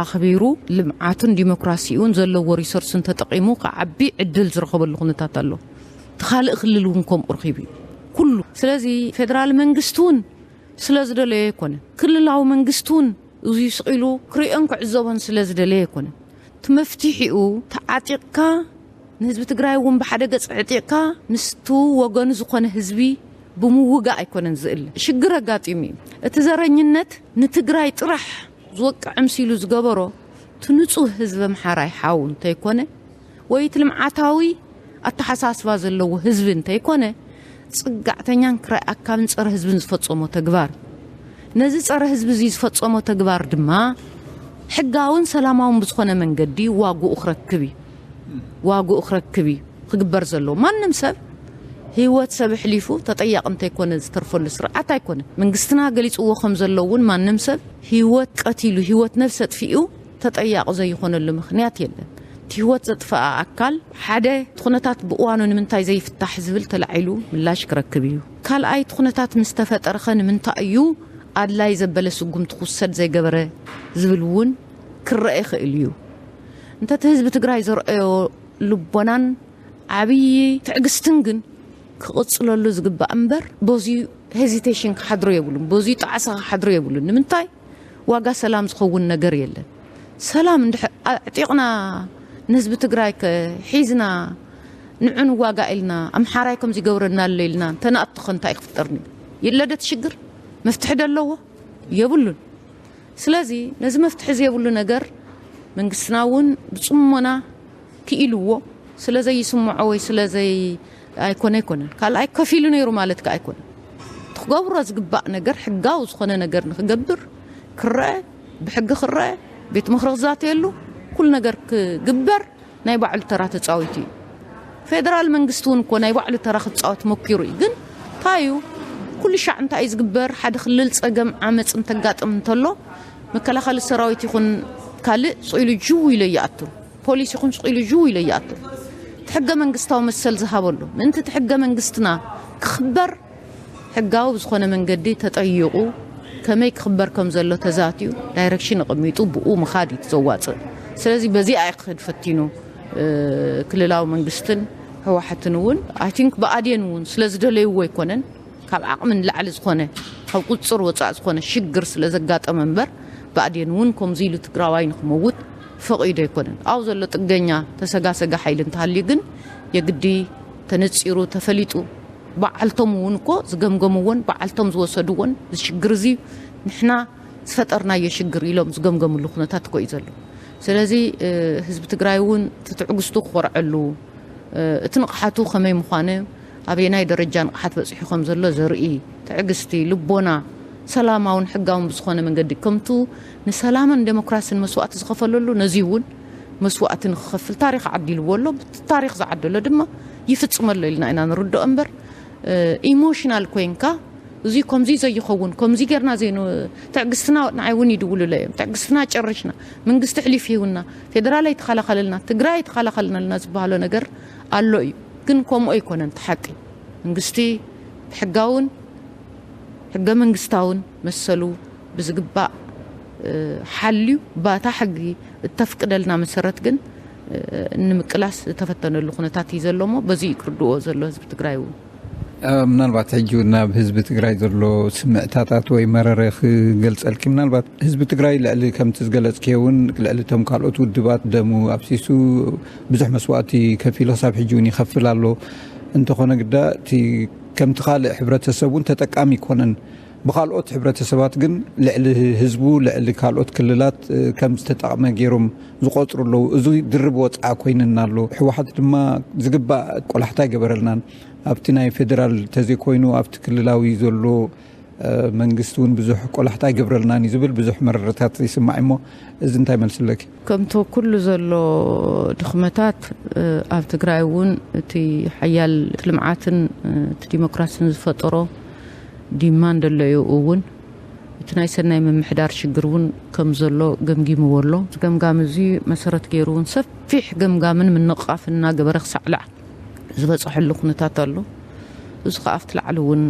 ኣኽቢሩ ልምዓቱን ዲሞክራሲኡን ዘለዎ ሪሶርስን ተጠቒሙ ክዓቢ ዕድል ዝረኸበሉ ኩነታት ኣሎ። እቲ ካልእ ክልል እውን ከምኡ ረኺቡ እዩ ኩሉ። ስለዚ ፌደራል መንግስቲ እውን ስለ ዝደለየ ኣይኮነ፣ ክልላዊ መንግስቲ እውን እዚ ስቕ ኢሉ ክሪኦን ክዕዘቦን ስለ ዝደለየ ኣይኮነ። እቲ መፍትሒኡ ተዓጢቕካ ንህዝቢ ትግራይ እውን ብሓደ ገፅ ዕጢቕካ ምስቱ ወገኑ ዝኾነ ህዝቢ ብምውጋእ ኣይኮነን ዝእለ። ሽግር ኣጋጢሙ እዩ። እቲ ዘረኝነት ንትግራይ ጥራሕ ዝወቅዕ ምሲሉ ዝገበሮ እቲ ንጹህ ህዝቢ ኣምሓራይ ሓው እንተይኮነ ወይ እቲ ልምዓታዊ ኣተሓሳስባ ዘለዎ ህዝቢ እንተይኮነ ጽጋዕተኛን ክራይ ኣካብን ጸረ ህዝብን ዝፈጸሞ ተግባር። ነዚ ጸረ ህዝቢ እዚ ዝፈጸሞ ተግባር ድማ ሕጋውን ሰላማውን ብዝኾነ መንገዲ ዋግኡ ክረክብ እዩ። ዋግኡ ክረክብ እዩ ክግበር ዘለዎ። ማንም ሰብ ህይወት ሰብ ኣሕሊፉ ተጠያቂ እንተይኮነ ዝተርፈሉ ስርዓት ኣይኮነ። መንግስትና ገሊፅዎ ከም ዘሎ እውን ማንም ሰብ ህይወት ቀቲሉ ህይወት ነብሰ ኣጥፊኡ ተጠያቂ ዘይኾነሉ ምኽንያት የለን። እቲ ህይወት ዘጥፈኣ ኣካል ሓደ እቲ ኩነታት ብእዋኑ ንምንታይ ዘይፍታሕ ዝብል ተላዒሉ ምላሽ ክረክብ እዩ። ካልኣይ እቲ ኩነታት ምስ ተፈጠረኸ ንምንታይ እዩ ኣድላይ ዘበለ ስጉምቲ ክውሰድ ዘይገበረ ዝብል እውን ክረአ ይኽእል እዩ። እንተቲ ህዝቢ ትግራይ ዘርአዮ ልቦናን ዓብዪ ትዕግስትን ግን ክቕፅለሉ ዝግባእ እምበር በዚ ሄዚቴሽን ክሓድሮ የብሉን፣ በዚ ጣዕሳ ክሓድሮ የብሉን። ንምንታይ? ዋጋ ሰላም ዝኸውን ነገር የለን። ሰላም እንድሕር ኣዕጢቕና ንህዝቢ ትግራይ ከ ሒዝና ንዑ ንዋጋእ ኢልና ኣምሓራይ ከምዚ ይገብረና ኣሎ ኢልና እንተንኣቱ ከ እንታይ ክፍጠር ነይሩ? የለደት ሽግር መፍትሒ ዶ ኣለዎ? የብሉን። ስለዚ ነዚ መፍትሒ ዘይብሉ ነገር መንግስትና እውን ብፅሞና ክኢልዎ ስለ ዘይስምዖ ወይ ስለ ዘይ ኣይኮነ ኣይኮነን ካልኣይ ከፊሉ ነይሩ ማለት ከ ኣይኮነን። ትክገብሮ ዝግባእ ነገር ሕጋዊ ዝኾነ ነገር ንክገብር ክረአ ብሕጊ ክረአ ቤት ምክሪ ክዛተየሉ ኩሉ ነገር ክግበር ናይ ባዕሉ ተራ ተፃዊቱ እዩ። ፌደራል መንግስቲ እውን እኮ ናይ ባዕሉ ተራ ክፃወት ሞኪሩ እዩ። ግን እንታይ እዩ ኩሉ ሻዕ እንታይ እዩ ዝግበር? ሓደ ክልል ፀገም ዓመፅ እንተጋጥም እንተሎ መከላኸሊ ሰራዊት ይኹን ካልእ ስቕ ኢሉ ጅው ኢሎ ይኣቱ፣ ፖሊስ ይኹን ስቕ ኢሉ ጅው ኢሎ ይኣቱ። እቲ ሕገ መንግስታዊ መሰል ዝሃበሉ ምእንቲ እቲ ሕገ መንግስትና ክኽበር ሕጋዊ ብዝኾነ መንገዲ ተጠይቑ ከመይ ክኽበር ከም ዘሎ ተዛትዩ ዳይረክሽን ኣቐሚጡ ብኡ ምኻድ እዩ ዘዋፅእ። ስለዚ በዚኣ እዩ ክኸድ ፈቲኑ። ክልላዊ መንግስትን ህወሓትን እውን ኣይ ቲንክ ብኣድየን እውን ስለ ዝደለይዎ ኣይኮነን። ካብ ዓቕሚ ንላዕሊ ዝኾነ ካብ ቁፅር ወፃእ ዝኾነ ሽግር ስለ ዘጋጠመ እምበር ብኣድየን እውን ከምዚ ኢሉ ትግራዋይ ንክመውት ፈቒዶ ኣይኮነን። ኣብኡ ዘሎ ጥገኛ ተሰጋሰጋ ሓይሊ እንተሃልዩ ግን የግዲ ተነፂሩ ተፈሊጡ በዓልቶም እውን እኮ ዝገምገምዎን በዓልቶም ዝወሰድዎን እዚ ሽግር እዚ ንሕና ዝፈጠርናዮ ሽግር ኢሎም ዝገምገምሉ ኩነታት እኮ እዩ ዘሎ። ስለዚ ህዝቢ ትግራይ እውን ትትዕግስቱ ክኾርዐሉ እቲ ንቕሓቱ ከመይ ምዃነ ኣበየናይ ደረጃ ንቕሓት በፂሑ ከም ዘሎ ዘርኢ ትዕግስቲ ልቦና ሰላማውን ሕጋውን ብዝኾነ መንገዲ ከምቱ ንሰላምን ዴሞክራሲን መስዋእቲ ዝኸፈለሉ ነዚ እውን መስዋእቲ ንክኸፍል ታሪክ ዓዲልዎ ኣሎ። ብቲ ታሪክ ዝዓደሎ ድማ ይፍፅመሎ ኢልና ኢና ንርድኦ እምበር ኢሞሽናል ኮይንካ እዚ ከምዚ ዘይኸውን ከምዚ ጌርና ዘይኑ ትዕግስትና ንዓይ እውን ይድውሉለ እዮም። ትዕግስትና ጨርሽና መንግስቲ ሕሊፍ ይህውና ፌደራል ኣይተኸላኸለልና ትግራይ ኣይተኸላኸልናልና ዝበሃሎ ነገር ኣሎ እዩ። ግን ከምኡ ኣይኮነን እቲ ሓቂ። መንግስቲ ብሕጋውን ሕገ መንግስታውን መሰሉ ብዝግባእ ሓልዩ ባታ ሕጊ እተፍቅደልና መሰረት ግን ንምቅላስ ዝተፈተነሉ ኩነታት እዩ ዘሎ። እሞ በዚ እዩ ክርድዎ ዘሎ ህዝቢ ትግራይ እውን። ምናልባት ሕጂ ናብ ህዝቢ ትግራይ ዘሎ ስምዕታታት ወይ መረረ ክገልፀልኪ፣ ምናልባት ህዝቢ ትግራይ ልዕሊ ከምቲ ዝገለፅክዮ እውን ልዕሊ እቶም ካልኦት ውድባት ደሙ ኣብሲሱ ብዙሕ መስዋእቲ ከፊሉ ክሳብ ሕጂ እውን ይኸፍል ኣሎ። እንተኾነ ግዳ እቲ ከምቲ ካልእ ሕብረተሰብ እውን ተጠቃሚ ይኮነን። ብካልኦት ሕብረተሰባት ግን ልዕሊ ህዝቡ ልዕሊ ካልኦት ክልላት ከም ዝተጠቕመ ገይሮም ዝቆፅሩ ኣለዉ። እዚ ድርብ ወፅዓ ኮይንና ኣሎ። ህወሓት ድማ ዝግባእ ቆላሕታ ኣይገበረልናን። ኣብቲ ናይ ፌደራል ተዘይኮይኑ ኣብቲ ክልላዊ ዘሎ መንግስቲ እውን ብዙሕ ቆላሕታ ኣይገብረልናን እዩ ዝብል ብዙሕ መረረታት ይስማዕ እሞ እዚ እንታይ መልስለኪ? ከምቶ ኩሉ ዘሎ ድኽመታት ኣብ ትግራይ እውን እቲ ሓያል ልምዓትን እቲ ዲሞክራሲን ዝፈጠሮ ዲማንድ ኣሎ እዩ እውን እቲ ናይ ሰናይ ምምሕዳር ሽግር እውን ከም ዘሎ ገምጊምዎ ኣሎ። እዚ ገምጋም እዚ መሰረት ገይሩ እውን ሰፊሕ ገምጋምን ምንቕቓፍን እናገበረ ክሳዕ ዝበፅሐሉ ኩነታት ኣሎ። እዚ ከዓ ኣብቲ ላዕሊ እውን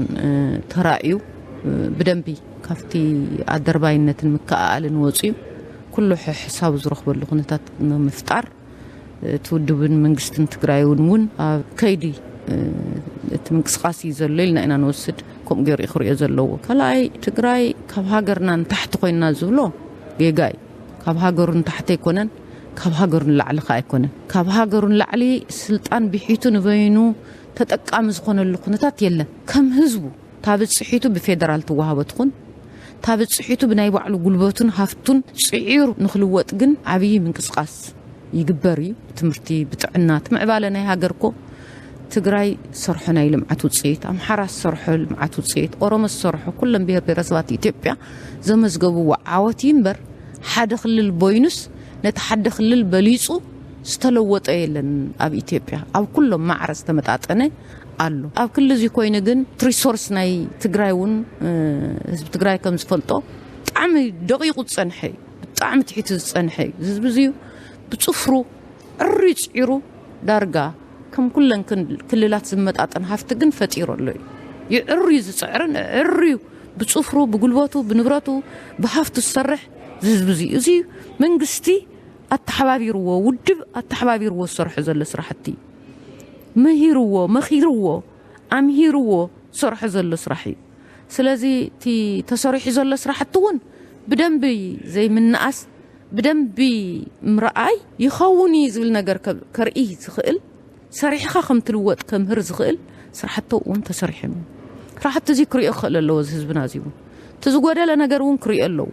ተራእዩ ብደንቢ ካብቲ ኣደርባይነትን ምክኣኣልን ወፅዩ ኩሉ ሕሳቡ ዝረኽበሉ ኩነታት ንምፍጣር እቲ ውድብን መንግስትን ትግራይ እውን እውን ኣብ ከይዲ እቲ ምንቅስቃስ እዩ ዘሎ ኢልና ኢና ንወስድ። ከምኡ ገይሩ እዩ ክሪኦ ዘለዎ። ካልኣይ ትግራይ ካብ ሃገርና ንታሕቲ ኮይና ዝብሎ ጌጋ እዩ። ካብ ሃገሩ ንታሕቲ ኣይኮነን፣ ካብ ሃገሩ ንላዕሊ ከዓ ኣይኮነን። ካብ ሃገሩ ንላዕሊ ስልጣን ብሒቱ ንበይኑ ተጠቃሚ ዝኾነሉ ኩነታት የለን። ከም ህዝቡ እታ ብፅሒቱ ብፌደራል ትወሃቦ ትኹን እታ ብፅሒቱ ብናይ ባዕሉ ጉልበቱን ሃፍቱን ፅዒሩ ንክልወጥ ግን ዓብዪ ምንቅስቃስ ይግበር እዩ። ብትምህርቲ፣ ብጥዕና፣ እቲ ምዕባለ ናይ ሃገር እኮ ትግራይ ዝሰርሖ ናይ ልምዓት ውፅኢት፣ ኣምሓራ ዝሰርሖ ልምዓት ውፅኢት፣ ኦሮሞ ዝሰርሖ ኩሎም ብሄር ብሄረሰባት ኢትዮጵያ ዘመዝገብዎ ዓወት እዩ እምበር ሓደ ክልል ቦይኑስ ነቲ ሓደ ክልል በሊፁ ዝተለወጠ የለን ኣብ ኢትዮጵያ ኣብ ኩሎም ማዕረ ዝተመጣጠነ ኣሎ። ኣብ ክሊ እዚ ኮይኑ ግን እቲ ሪሶርስ ናይ ትግራይ እውን ህዝቢ ትግራይ ከም ዝፈልጦ ብጣዕሚ ደቂቁ ዝፀንሐ እዩ። ብጣዕሚ ትሒቱ ዝፀንሐ እዩ። እዚ ህዝቢ እዚ ብፅፍሩ ዕሪ ፅዒሩ ዳርጋ ከም ኩለን ክልላት ዝመጣጠን ሃፍቲ ግን ፈጢሩ ኣሎ እዩ። ይዕሪ ዝፅዕርን ዕሪ ብፅፍሩ ብጉልበቱ ብንብረቱ ብሃፍቱ ዝሰርሕ ህዝቢ እዚ እዚ መንግስቲ ኣተሓባቢርዎ ውድብ ኣተሓባቢርዎ ዝሰርሖ ዘሎ ስራሕቲ መሂርዎ መኺርዎ ኣምሂርዎ ዝሰርሖ ዘሎ ስራሕ እዩ። ስለዚ እቲ ተሰሪሑ ዘሎ ስራሕቲ እውን ብደንቢ ዘይምንኣስ ብደንቢ ምርኣይ ይኸውን እዩ ዝብል ነገር ከርኢ ዝኽእል ሰሪሕኻ ከም ትልወጥ ከምህር ዝኽእል ስራሕቲ እውን ተሰሪሖም እዩ። ስራሕቲ እዚ ክሪኦ ክኽእል ኣለዎ እዚ ህዝብና እዚ እውን እቲ ዝጎደለ ነገር እውን ክሪኦ ኣለዎ።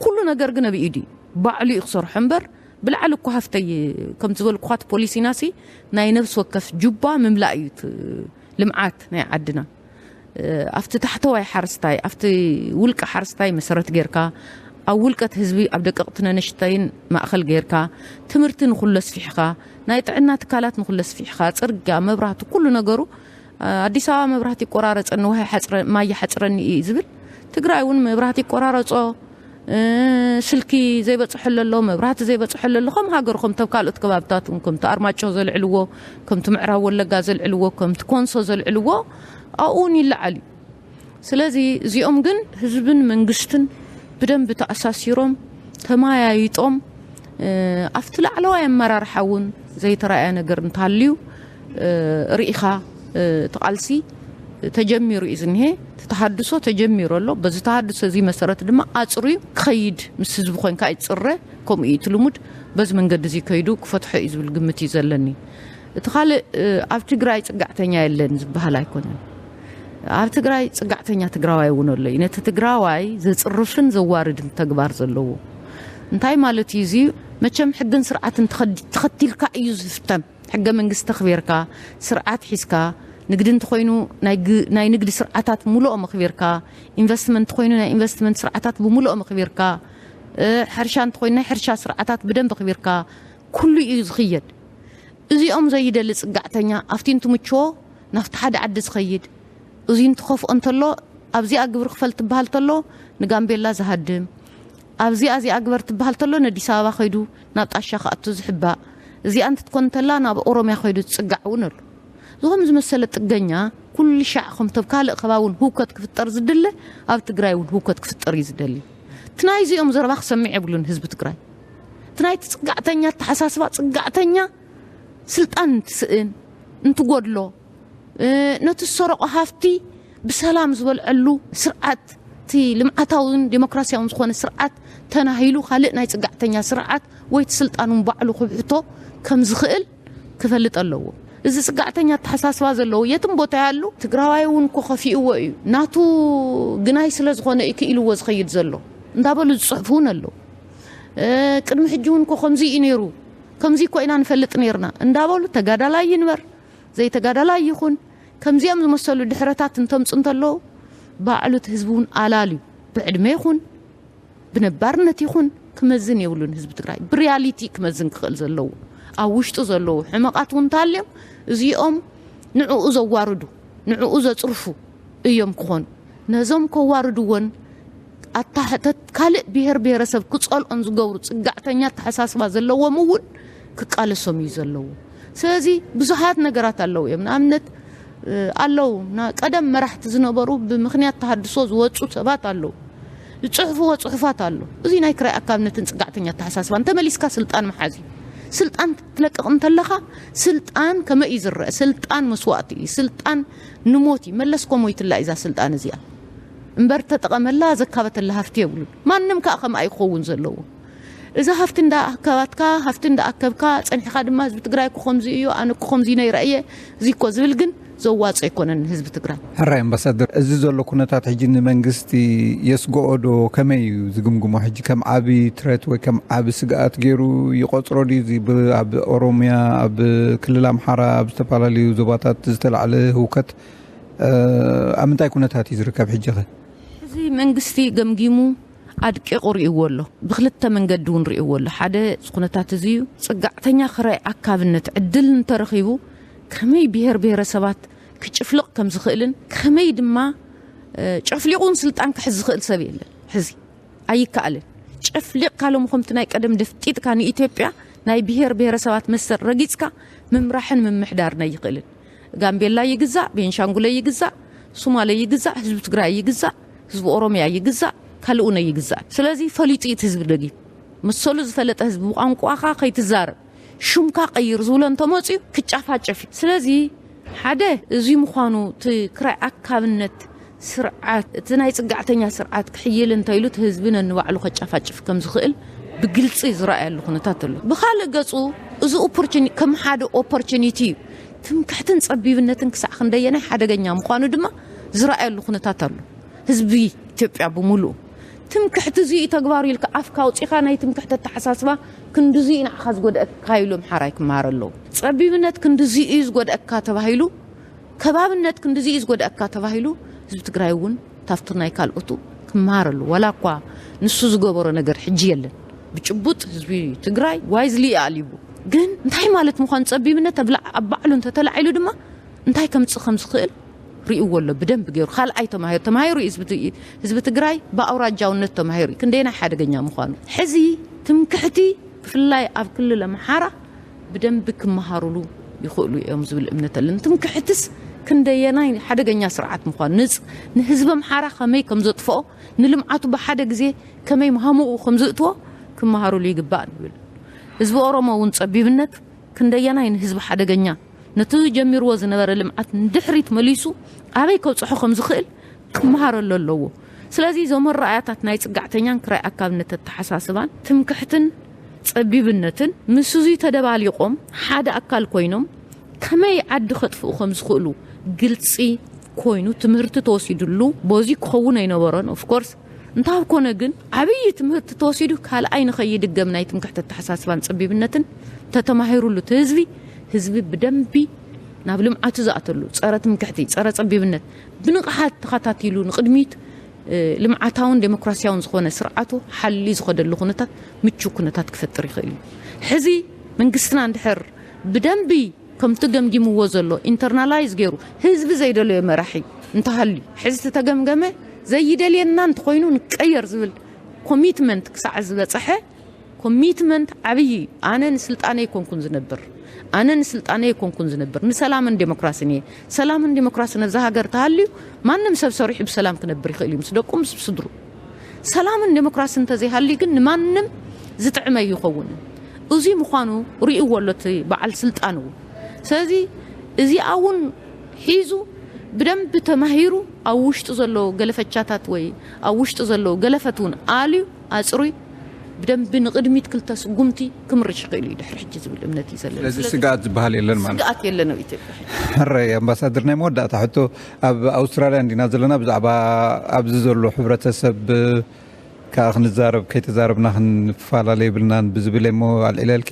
ኩሉ ነገር ግን ኣብ ኢዱ እዩ። ባዕሉ እዩ ክሰርሖ እምበር ብላዕሊ እኮ ሃፍተይ ከም ዝበልኩኻት ፖሊሲና ሲ ናይ ነብሲ ወከፍ ጁባ ምምላእ እዩ እቲ ልምዓት ናይ ዓድና። ኣብቲ ታሕተዋይ ሓረስታይ ኣብቲ ውልቀ ሓረስታይ መሰረት ጌርካ ኣብ ውልቀት ህዝቢ ኣብ ደቀቕቲ ነነሽተይን ማእኸል ጌርካ ትምህርቲ ንኩሎ ስፊሕካ ናይ ጥዕና ትካላት ንኩሎ ስፊሕካ ፅርግያ መብራህቲ ኩሉ ነገሩ ኣዲስ ኣበባ መብራህቲ ይቆራረፀኒ ውሃ ማይ ሓፅረኒ እዩ ዝብል ትግራይ እውን መብራህቲ ይቆራረፆ ስልኪ ዘይበፅሐሉ ኣሎ መብራህቲ ዘይበፅሐሉ ኣሎ ከም ሃገር ከምቶም ካልኦት ከባብታት እውን ከምቲ ኣርማጮ ዘልዕልዎ ከምቲ ምዕራብ ወለጋ ዘልዕልዎ ከምቲ ኮንሶ ዘልዕልዎ ኣብኡ እውን ይለዓል እዩ። ስለዚ እዚኦም ግን ህዝብን መንግስትን ብደንቢ ተኣሳሲሮም ተማያይጦም ኣብቲ ላዕለዋይ ኣመራርሓ እውን ዘይተረኣየ ነገር እንተሃልዩ ርኢኻ እቲ ቃልሲ ተጀሚሩ እዩ ዝኒሀ። እቲ ተሃድሶ ተጀሚሩ ኣሎ። በዚ ተሃድሶ እዚ መሰረት ድማ ኣፅርዩ ክኸይድ ምስ ህዝቢ ኮንካ ይፅረ። ከምኡ እዩ እቲ ልሙድ። በዚ መንገዲ እዚ ከይዱ ክፈትሖ እዩ ዝብል ግምት እዩ ዘለኒ። እቲ ካልእ ኣብ ትግራይ ፅጋዕተኛ የለን ዝበሃል ኣይኮነን። ኣብ ትግራይ ፅጋዕተኛ ትግራዋይ እውን ኣሎ እዩ። ነቲ ትግራዋይ ዘፅርፍን ዘዋርድን ተግባር ዘለዎ እንታይ ማለት እዩ? እዚ መቸም ሕግን ስርዓትን ተኸቲልካ እዩ ዝፍተን። ሕገ መንግስቲ ተኽቢርካ ስርዓት ሒዝካ ንግዲ እንተኾይኑ ናይ ንግዲ ስርዓታት ብምሉኦም ኣኽቢርካ ኢንቨስትመንት እንተኾይኑ ናይ ኢንቨስትመንት ስርዓታት ብምሉኦም ኣኽቢርካ ሕርሻ እንተኾይኑ ናይ ሕርሻ ስርዓታት ብደንብ ኣኽቢርካ ኩሉ እዩ ዝኽየድ። እዚኦም ዘይደሊ ፅጋዕተኛ ኣብቲ እንትምችዎ ናብቲ ሓደ ዓዲ ዝኸይድ እዚ እንትኸፍኦ እንተሎ ኣብዚኣ ግብሪ ክፈል ትበሃል ተሎ ንጋምቤላ ዝሃድም ኣብዚኣ እዚኣ ግበር ትበሃል ተሎ ንኣዲስ ኣበባ ከይዱ ናብ ጣሻ ክኣቱ ዝሕባእ እዚኣ እንትትኮን እንተላ ናብ ኦሮሚያ ከይዱ ዝፅጋዕ እውን ኣሎ። ዝኸም ዝመሰለ ጥገኛ ኩሉ ሻዕ ከምቶም ካልእ ከባቢ እውን ህውከት ክፍጠር ዝድለ፣ ኣብ ትግራይ እውን ህውከት ክፍጠር እዩ ዝደሊ። እቲ ናይዚኦም ዘረባ ክሰምዕ የብሉን ህዝቢ ትግራይ። እቲ ናይቲ ፅጋዕተኛ ኣተሓሳስባ፣ ፅጋዕተኛ ስልጣን እንትስእን እንትጎድሎ፣ ነቲ ዝሰረቆ ሃፍቲ ብሰላም ዝበልዐሉ ስርዓት፣ እቲ ልምዓታውን ዴሞክራሲያውን ዝኾነ ስርዓት ተናሂሉ ካልእ ናይ ፅጋዕተኛ ስርዓት ወይ እቲ ስልጣን እውን ባዕሉ ክብሕቶ ከም ዝኽእል ክፈልጥ ኣለዎ። እዚ ፅጋዕተኛ ኣተሓሳስባ ዘለዎ የትም ቦታ ያሉ ትግራዋይ እውን እኮ ከፊእዎ እዩ። ናቱ ግናይ ስለ ዝኾነ እዩ ክኢልዎ ዝኸይድ ዘሎ እንዳበሉ ዝፅሕፉ እውን ኣለዉ። ቅድሚ ሕጂ እውን እኮ ከምዚ እዩ ነይሩ፣ ከምዚ እኮ ኢና ንፈልጥ ነይርና እንዳበሉ ተጋዳላይ ይንበር ዘይተጋዳላይ ይኹን ከምዚኦም ዝመሰሉ ድሕረታት እንተምፁ እንተለዉ ባዕሉ እቲ ህዝቢ እውን ኣላል እዩ። ብዕድመ ይኹን ብነባርነት ይኹን ክመዝን የብሉን ህዝቢ ትግራይ። ብሪያሊቲ ክመዝን ክኽእል ዘለዎ ኣብ ውሽጡ ዘለዉ ሕመቓት እውን እንተሃልዮም እዚኦም ንዕኡ ዘዋርዱ ንዕኡ ዘፅርፉ እዮም ክኾኑ። ነዞም ከዋርድዎን ኣታሕተት ካልእ ብሄር ብሄረሰብ ክፀልኦን ዝገብሩ ፅጋዕተኛ ኣተሓሳስባ ዘለዎም እውን ክቃለሶም እዩ ዘለዎ። ስለዚ ብዙሓት ነገራት ኣለዉ እዮም። ንኣብነት ኣለዉ ቀደም መራሕቲ ዝነበሩ ብምኽንያት ተሃድሶ ዝወፁ ሰባት ኣለዉ። ዝፅሕፍዎ ፅሑፋት ኣሎ። እዚ ናይ ክራይ ኣካብነትን ፅጋዕተኛ ኣተሓሳስባን ተመሊስካ ስልጣን መሓዝ እዩ። ስልጣን ክትለቅቕ እንተለኻ ስልጣን ከመይ እዩ ዝረአ? ስልጣን መስዋእቲ እዩ። ስልጣን ንሞት እዩ። መለስ ኮሞ ይትላ እዛ ስልጣን እዚኣ እምበር ተጠቐመላ ዘካበተላ ሃፍቲ የብሉን። ማንም ከዓ ከምኣ ይኸውን ዘለዎ። እዛ ሃፍቲ እንዳ ኣካባትካ ሃፍቲ እንዳ ኣከብካ ፀኒሕካ ድማ ህዝቢ ትግራይ እኮ ከምዚ እዩ ኣነ እኮ ከምዚ ነይረ እየ እዚ እኮ ዝብል ግን ዘዋፅእ ኣይኮነን ንህዝቢ ትግራይ። ሕራይ ኣምባሳደር፣ እዚ ዘሎ ኩነታት ሕጂ ንመንግስቲ የስግኦ ዶ? ከመይ እዩ ዝግምግሞ? ሕጂ ከም ዓቢ ትረት ወይ ከም ዓቢ ስግኣት ገይሩ ይቆፅሮ ድዩ? እዚ ብ- ኣብ ኦሮሚያ፣ ኣብ ክልል ኣምሓራ፣ ኣብ ዝተፈላለዩ ዞባታት ዝተላዕለ ህውከት ኣብ ምንታይ ኩነታት እዩ ዝርከብ ሕጂ ኸ? እዚ መንግስቲ ገምጊሙ ኣድቂቑ ርእይዎ ኣሎ። ብክልተ መንገዲ እውን ርእይዎ ኣሎ። ሓደ እዚ ኩነታት እዚ እዩ። ፅጋዕተኛ ክራይ ኣካብነት ዕድል እንተረኺቡ ከመይ ብሄር ብሄረሰባት ክጭፍልቕ ከም ዝኽእልን ከመይ ድማ ጨፍሊቑ እውን ስልጣን ክሕዝ ዝኽእል ሰብ የለን። ሕዚ ኣይከኣልን። ጨፍሊቕካ ሎም ከምቲ ናይ ቀደም ደፍጢጥካ ንኢትዮጵያ ናይ ብሄር ብሄረሰባት መሰል ረጊፅካ ምምራሕን ምምሕዳርን ኣይኽእልን። ጋምቤላ ይግዛእ፣ ቤንሻንጉለ ይግዛእ፣ ሱማለ ይግዛእ፣ ህዝቢ ትግራይ ይግዛእ፣ ህዝቢ ኦሮሚያ ይግዛእ፣ ካልኡነ ይግዛእ። ስለዚ ፈሊጡ እዩ እቲ ህዝቢ ደጊም መሰሉ ዝፈለጠ ህዝቢ ብቋንቋኻ ከይትዛረብ ሹምካ ቀይር ዝብሎ እንተመፅዩ ክጫፋጨፍ እዩ። ስለዚ ሓደ እዚ ምዃኑ እቲ ክራይ ኣካብነት ስርዓት እቲ ናይ ፅጋዕተኛ ስርዓት ክሕይል እንተኢሉ እቲ ህዝቢ ነንባዕሉ ከጫፋጭፍ ከም ዝኽእል ብግልፂ ዝረኣየሉ ኩነታት ኣሎ። ብካልእ ገፁ እዚ ኦፖርቹኒ ከም ሓደ ኦፖርቹኒቲ እዩ። ትምክሕትን ፀቢብነትን ክሳዕ ክንደየናይ ሓደገኛ ምዃኑ ድማ ዝረኣየሉ ኩነታት ኣሎ። ህዝቢ ኢትዮጵያ ብምሉኡ ትምክሕቲ እዚ እዩ ተግባሩ ኢልካ ኣፍካ ኣውፂኻ ናይ ትምክሕቲ ኣተሓሳስባ ክንድዚ እዩ ንዓኻ ዝጎድኣካ ኢሉ ኣምሓራይ ክመሃር ኣለዎ። ፀቢብነት ክንድዚ እዩ ዝጎድኣካ ተባሂሉ ከባብነት ክንድዚ እዩ ዝጎድኣካ ተባሂሉ ህዝቢ ትግራይ እውን ታፍቲ ናይ ካልኦቱ ክመሃር ኣለዎ። ዋላ እኳ ንሱ ዝገበሮ ነገር ሕጂ የለን። ብጭቡጥ ህዝቢ ትግራይ ዋይዝሊ ኣሊቡ ግን እንታይ ማለት ምዃኑ ፀቢብነት ኣብ ላዕ- ኣብ ባዕሉ እንተተላዒሉ ድማ እንታይ ከምፅእ ከም ዝኽእል ርእይዎ ኣሎ ብደንብ ገይሩ። ካልኣይ ተማሂሩ ተማሂሩ እዩ ህዝቢ ት- ህዝቢ ትግራይ ብኣውራጃውነት ተማሂሩ እዩ ክንደየናይ ሓደገኛ ምዃኑ። ሕዚ ትምክሕቲ ብፍላይ ኣብ ክልል ኣምሓራ ብደንቢ ክመሃሩሉ ይኽእሉ እዮም ዝብል እምነት ኣለኒ። ትምክሕትስ ክንደየናይ ሓደገኛ ስርዓት ምዃኑ ንፅ- ንህዝቢ ኣምሓራ ከመይ ከም ዘጥፍኦ ንልምዓቱ ብሓደ ግዜ ከመይ ማሃሙኡ ከም ዝእትዎ ክመሃሩሉ ይግባእ ንብል። ህዝቢ ኦሮሞ እውን ፀቢብነት ክንደየናይ ንህዝቢ ሓደገኛ ነቲ ጀሚርዎ ዝነበረ ልምዓት ንድሕሪት መሊሱ ኣበይ ከብፅሖ ከም ዝኽእል ክመሃረሉ ኣለዎ። ስለዚ እዞም ኣረኣያታት ናይ ፅጋዕተኛን ክራይ ኣካብነት ኣተሓሳስባን ትምክሕትን ፀቢብነትን ምስ እዙይ ተደባሊቖም ሓደ ኣካል ኮይኖም ከመይ ዓዲ ከጥፍኡ ከም ዝኽእሉ ግልፂ ኮይኑ ትምህርቲ ተወሲዱሉ በዚ ክኸውን ኣይነበሮን። ኦፍኮርስ እንታብ ኮነ ግን ዓብዪ ትምህርቲ ተወሲዱ ካልኣይ ንኸይድገም ናይ ትምክሕቲ ኣተሓሳስባን ፀቢብነትን ተተማሂሩሉ እቲ ህዝቢ ህዝቢ ብደንቢ ናብ ልምዓቱ ዝኣተሉ ፀረ ትምክሕቲ ፀረ ፀቢብነት ብንቕሓት ተኸታቲሉ ንቕድሚት ልምዓታውን ዴሞክራሲያውን ዝኾነ ስርዓቱ ሓሊ ዝኸደሉ ኩነታት ምቹ ኩነታት ክፈጥር ይኽእል እዩ። ሕዚ መንግስትና እንድሕር ብደንቢ ከምቲ ገምጊምዎ ዘሎ ኢንተርናላይዝ ገይሩ ህዝቢ ዘይደለዮ መራሒ እንተሃልዩ ሕዚ ተተገምገመ ዘይደልየና እንተኾይኑ ንቀየር ዝብል ኮሚትመንት ክሳዕ ዝበፀሐ ኮሚትመንት ዓብዪ እዩ። ኣነ ንስልጣነ ኣይኮንኩን ዝነብር ኣነ ንስልጣነ ኣይኮንኩን ዝነብር፣ ንሰላምን ዴሞክራሲን እየ። ሰላምን ዴሞክራሲን ኣብዛ ሃገር ተሃልዩ፣ ማንም ሰብ ሰሪሑ ብሰላም ክነብር ይኽእል እዩ፣ ምስ ደቁ፣ ምስ ስድሩ። ሰላምን ዴሞክራሲን እንተዘይሃልዩ ግን ንማንም ዝጥዕም ኣይኸውንን። እዚ ምዃኑ ርእይዎ ኣሎ እቲ በዓል ስልጣን እውን። ስለዚ እዚኣ እውን ሒዙ ብደንቢ ተማሂሩ ኣብ ውሽጡ ዘለዉ ገለፈቻታት ወይ ኣብ ውሽጡ ዘለዉ ገለፈት እውን ኣልዩ ኣጽሩይ ብደንቢ ንቕድሚት ክልተ ስጉምቲ ክምርሽ ይኽእል እዩ ድሕሪ ሕጂ ዝብል እምነት እዩ ዘለኒ። ስለዚ ስለዚ ስግኣት ዝበሃል የለን ማለት እዩ። ስግኣት የለን ኣብ ኢትዮጵያ። ሕራይ ኣምባሳደር፣ ናይ መወዳእታ ሕቶ፣ ኣብ ኣውስትራልያ እንዲና ዘለና፣ ብዛዕባ ኣብዚ ዘሎ ሕብረተሰብ ከዓ ክንዛረብ ከይተዛረብና ክንፈላለ የብልናን ብዝብል እሞ ኣልዒለልኪ።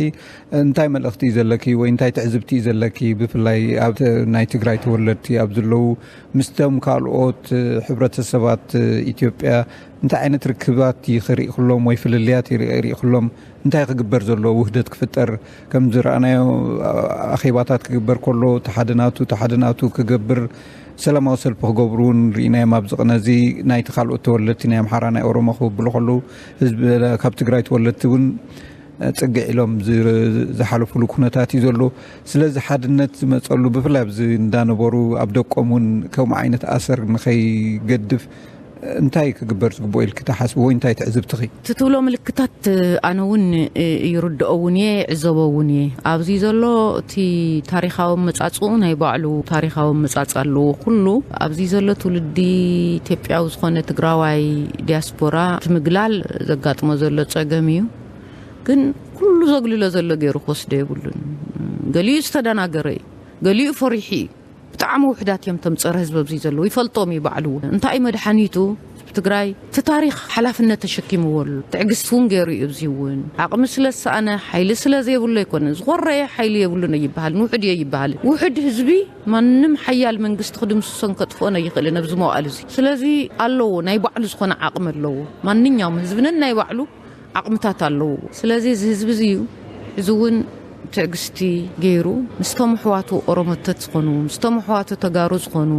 እንታይ መልእኽቲ እዩ ዘለኪ ወይ እንታይ ትዕዝብቲ እዩ ዘለኪ፣ ብፍላይ ኣብ ተ-፣ ናይ ትግራይ ተወለድቲ ኣብ ዘለዉ፣ ምስቶም ካልኦት ሕብረተሰባት ኢትዮጵያ እንታይ ዓይነት ርክባት ይኽርኢ ክሎም ወይ ፍልልያት ይርኢ ክሎም፣ እንታይ ክግበር ዘለዎ ውህደት ክፍጠር፣ ከም ዝረኣናዮ ኣኼባታት ክግበር ከሎ፣ ተሓደ ናቱ፣ ተሓደ ናቱ ክገብር፣ ሰላማዊ ሰልፊ ክገብሩ እውን ርኢናዮም። ኣብዚ ቅነ እዚ ናይቲ ካልኦት ተወለድቲ ናይ ኣምሓራ፣ ናይ ኦሮሞ ክብብሉ ከለዉ፣ ህዝቢ ካብ ትግራይ ተወለድቲ እውን ጽግዕ ኢሎም ዝ-፣ ዝሓለፉሉ ኩነታት እዩ ዘሎ። ስለዚ ሓድነት ዝመጸሉ፣ ብፍላይ ኣብዚ እንዳነበሩ ኣብ ደቆም እውን ከምኡ ዓይነት ኣሰር ንኸይገድፍ እንታይ ክግበር ዝግብኦ ኢልኪ ትሓስቢ ወይ እንታይ ትዕዝብትኺ? እቲ ትብሎ ምልክታት ኣነ እውን ይርድኦ እውን እየ፣ ይዕዘቦ እውን እየ። ኣብዚ ዘሎ እቲ ታሪኻዊ ኣመጻጽኡ ናይ ባዕሉ ታሪኻዊ ኣመጻጽእ ኣለዎ። ኩሉ ኣብዚ ዘሎ ትውልዲ ኢትዮጵያዊ ዝኾነ ትግራዋይ ዲያስፖራ እቲ ምግላል ዘጋጥሞ ዘሎ ጸገም እዩ። ግን ኩሉ ዘግልሎ ዘሎ ገይሩ ክወስዶ የብሉን። ገሊኡ ዝተደናገረ እዩ፣ ገሊኡ ፈሪሑ እዩ። ብጣዕሚ ውሕዳት እዮም እቶም ጸረ ህዝቢ ኣብዚ ዘለዉ፣ ይፈልጦም እዩ ባዕሉ እውን። እንታይ እዩ መድሓኒቱ? ህዝቢ ትግራይ እቲ ታሪኽ ሓላፍነት ተሸኪምዎ ኣሎ። ትዕግስቲ እውን ገይሩ እዩ። ኣብዚ እውን ዓቕሚ ስለ ዝሰኣነ፣ ሓይሊ ስለ ዘይብሉ ኣይኮነን። ዝኾረየ ሓይሊ የብሉን ኣይበሃልን፣ ውሑድ እዩ ኣይበሃልን። ውሑድ ህዝቢ ማንም ሓያል መንግስቲ ክድምስሶን ከጥፍኦን ኣይኽእልን ኣብዚ መዋእል እዚ። ስለዚ ኣለዎ፣ ናይ ባዕሉ ዝኾነ ዓቕሚ ኣለዎ። ማንኛውም ህዝቢ ነናይ ባዕሉ ዓቕምታት ኣለዎ። ስለዚ እዚ ህዝቢ እዚ እዩ ሕዚ እውን ትዕግስቲ ገይሩ ምስቶም ኣሕዋቱ ኦሮሞታት ዝኾኑ፣ ምስቶም ኣሕዋቱ ተጋሩ ዝኾኑ፣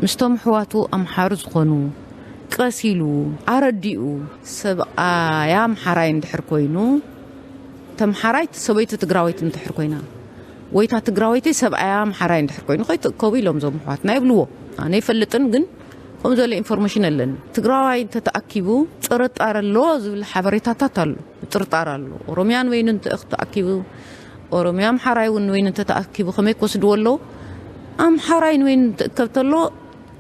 ምስቶም ኣሕዋቱ ኣምሓሩ ዝኾኑ ቀስ ኢሉ ኣረዲኡ። ሰብኣያ ኣምሓራይ እንድሕር ኮይኑ፣ ተምሓራይ ሰበይቱ ትግራወይቲ እንድሕር ኮይና፣ ወይታ ትግራወይቲ ሰብኣያ ኣምሓራይ እንድሕር ኮይኑ፣ ከይትእከቡ ኢሎም እዞም ኣሕዋትና ይብልዎ። ኣነ ይፈልጥን፣ ግን ከምኡ ዝበለ ኢንፎርሜሽን ኣለኒ። ትግራዋይ እንተተኣኪቡ ጥርጣረ ኣሎ ዝብል ሓበሬታታት ኣሎ፣ ጥርጣረ ኣሎ። ኦሮምያን ወይኑ እንተ-፣ ተኣኪቡ፣ ኦሮምያ ኣምሓራይ እውን ወይኑ እንተተኣኪቡ ከመይ ክወስድዎ ኣለዉ? ኣምሓራይ ንወይኑ እንትእከብ ተሎ፣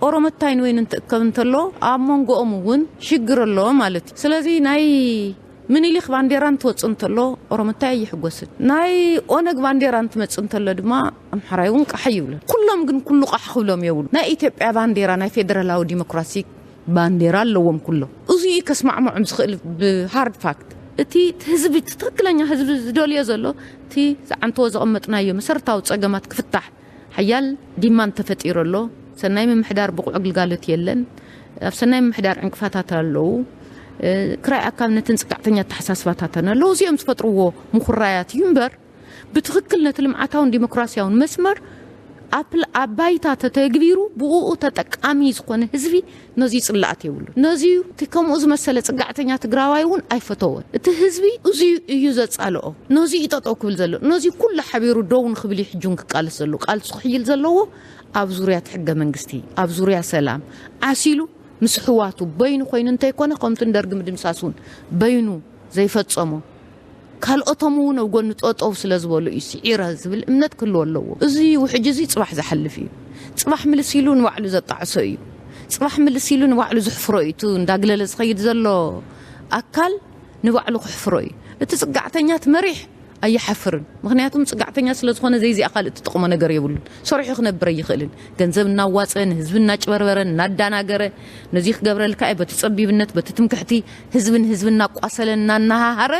ኦሮመታይ ንወይኑ እንትእከብ እንተሎ፣ ኣብ መንጎኦም እውን ሽግር ኣሎ ማለት እዩ። ስለዚ ናይ ምኒልክ ባንዴራ እንትወጽእ እንተሎ ኦሮመታይ ኣይሕጎስን። ናይ ኦነግ ባንዴራ እንትመጽእ እንተሎ ድማ ኣምሓራይ እውን ቃሕ ይብሎ። ኩሎም ግን ኩሉ ቃሕ ክብሎም የብሉ። ናይ ኢትዮጵያ ባንዴራ ናይ ፌደራላዊ ዲሞክራሲ ባንዴራ ኣለዎም ኩሎም። እዚ እዩ ከስማዕምዖም ዝኽእል ብሃርድ ፋክት። እቲ ህዝቢ፣ እቲ ትኽክለኛ ህዝቢ ዝደልዮ ዘሎ፣ እቲ ዝዓንተዎ ዘቐመጥናዮ መሰረታዊ ጸገማት ክፍታሕ ሓያል ዲማንድ ተፈጢሩ ኣሎ። ሰናይ ምምሕዳር ብቑዕ ግልጋሎት የለን። ኣብ ሰናይ ምምሕዳር ዕንቅፋታት ኣለዉ። እ፣ ክራይ ኣካብነትን ጽግዕተኛ ኣተሓሳስባታትን ኣለዉ። እዚኦም ዝፈጥርዎ ምኹራያት እዩ እምበር፣ ብትኽክል ነቲ ልምዓታውን ዲሞክራሲያውን መስመር ኣብ ፕል-፣ ኣብ ባይታ ተተግቢሩ ብእኡ ተጠቃሚ ዝኾነ ህዝቢ ነዚ ጽላኣት የብሉን። ነዚ እቲ ከምኡ ዝመሰለ ጽጋዕተኛ ትግራዋይ እውን ኣይፈተወን። እቲ ህዝቢ እዚ እዩ ዘጻልኦ። ነዚ እዩ ጠጠው ክብል ዘሎ። ነዚ ኩሉ ሓቢሩ ደው ንክብል እዩ ሕጂ እውን ክቃለስ ዘሎ። ቃልሱ ክሕይል ዘለዎ ኣብ ዙርያ እቲ ሕገ መንግስቲ፣ ኣብ ዙርያ ሰላም ዓሲሉ ምስ ኣሕዋቱ በይኑ ኮይኑ እንተይኮነ፣ ከምቲ ንደርጊ ምድምሳስ እውን በይኑ ዘይፈጸሞ፣ ካልኦቶም እውን ኣብ ጎኒ ጠጠው ስለ ዝበሉ እዩ ስዒረ ዝብል እምነት ክህልዎ ኣለዎ። እዚ ውሕጅ እዚ ጽባሕ ዝሓልፍ እዩ። ጽባሕ ምልስ ኢሉ ንባዕሉ ዘጣዕሶ እዩ። ጽባሕ ምልስ ኢሉ ንባዕሉ ዘሕፍሮ እዩ። እቲ እንዳግለለ ዝኸይድ ዘሎ ኣካል ንባዕሉ ክሕፍሮ እዩ። እቲ ጽጋዕተኛ፣ እቲ መሪሕ ኣይሓፍርን። ምኽንያቱም ጽጋዕተኛ ስለ ዝኾነ ዘይዚኣ ካልእ ትጠቕሞ ነገር የብሉን። ሰሪሑ ክነብር ኣይኽእልን። ገንዘብ እናዋጸ፣ ንህዝቢ እናጭበርበረ፣ እናዳናገረ፣ ነዚ ክገብረልካ እየ፣ በቲ ጸቢብነት፣ በቲ ትምክሕቲ፣ ህዝቢ ንህዝቢ እናቋሰለ፣ እናነሃሃረ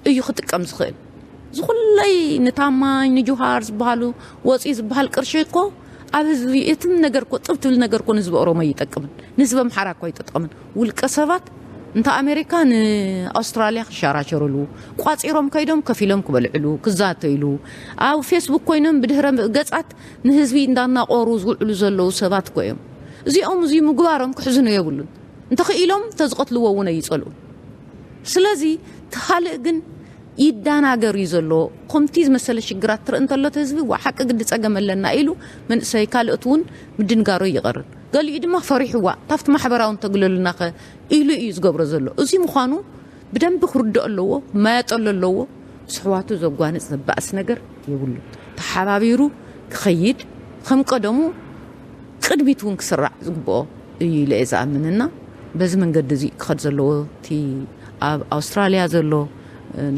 እዩ ክጥቀም ዝኽእል። ዝኹለይ ንታማኝ ንጁሃር ዝበሃሉ ወፂ ዝበሃል ቅርሺ እኮ ኣብ ህዝቢ እትም ነገር እኮ ጥብ ትብል ነገር እኮ ንህዝቢ ኦሮሞ ኣይጠቅምን፣ ንህዝቢ ኣምሓራ እኮ ኣይጠቅምን። ውልቀ ሰባት እንተ ኣሜሪካ ንኣውስትራልያ ክሸራሸሩሉ ቋፂሮም ከይዶም ከፊሎም ክበልዕሉ ክዛተይሉ ኣብ ፌስቡክ ኮይኖም ብድህረ ገፃት ንህዝቢ እንዳናቆሩ ዝውዕሉ ዘለዉ ሰባት እኮ እዮም። እዚኦም እዚ ምግባሮም ክሕዝኑ የብሉን። እንተኽኢሎም ተዝቐትልዎ እውን ኣይጸልኡን። ስለዚ ተኻልእ ግን ይዳናገር እዩ ዘሎ። ከምቲ ዝመሰለ ሽግራት ትርኢ እንተሎ እቲ ህዝቢ፣ ዋ ሓቂ ግዲ ጸገም ኣለና ኢሉ መንእሰይ ካልኦት እውን ምድንጋሮ ይቐርብ። ገሊኡ ድማ ፈሪሕዋ ታፍቲ ማሕበራዊ እንተግለሉናኸ ኢሉ እዩ ዝገብሮ ዘሎ። እዚ ምዃኑ ብደንቢ ክርድኦ ኣለዎ፣ ማያጠሎ ኣለዎ። ምስ ኣሕዋቱ ዘጓንጽ ዘባእስ ነገር የብሉ። ተሓባቢሩ ክኸይድ፣ ከም ቀደሙ ቅድሚት እውን ክስራዕ ዝግብኦ እዩ ኢለ እየ ዝኣምንና። በዚ መንገዲ እዚ ክኸድ ዘለዎ፣ እቲ ኣብ ኣውስትራልያ ዘሎ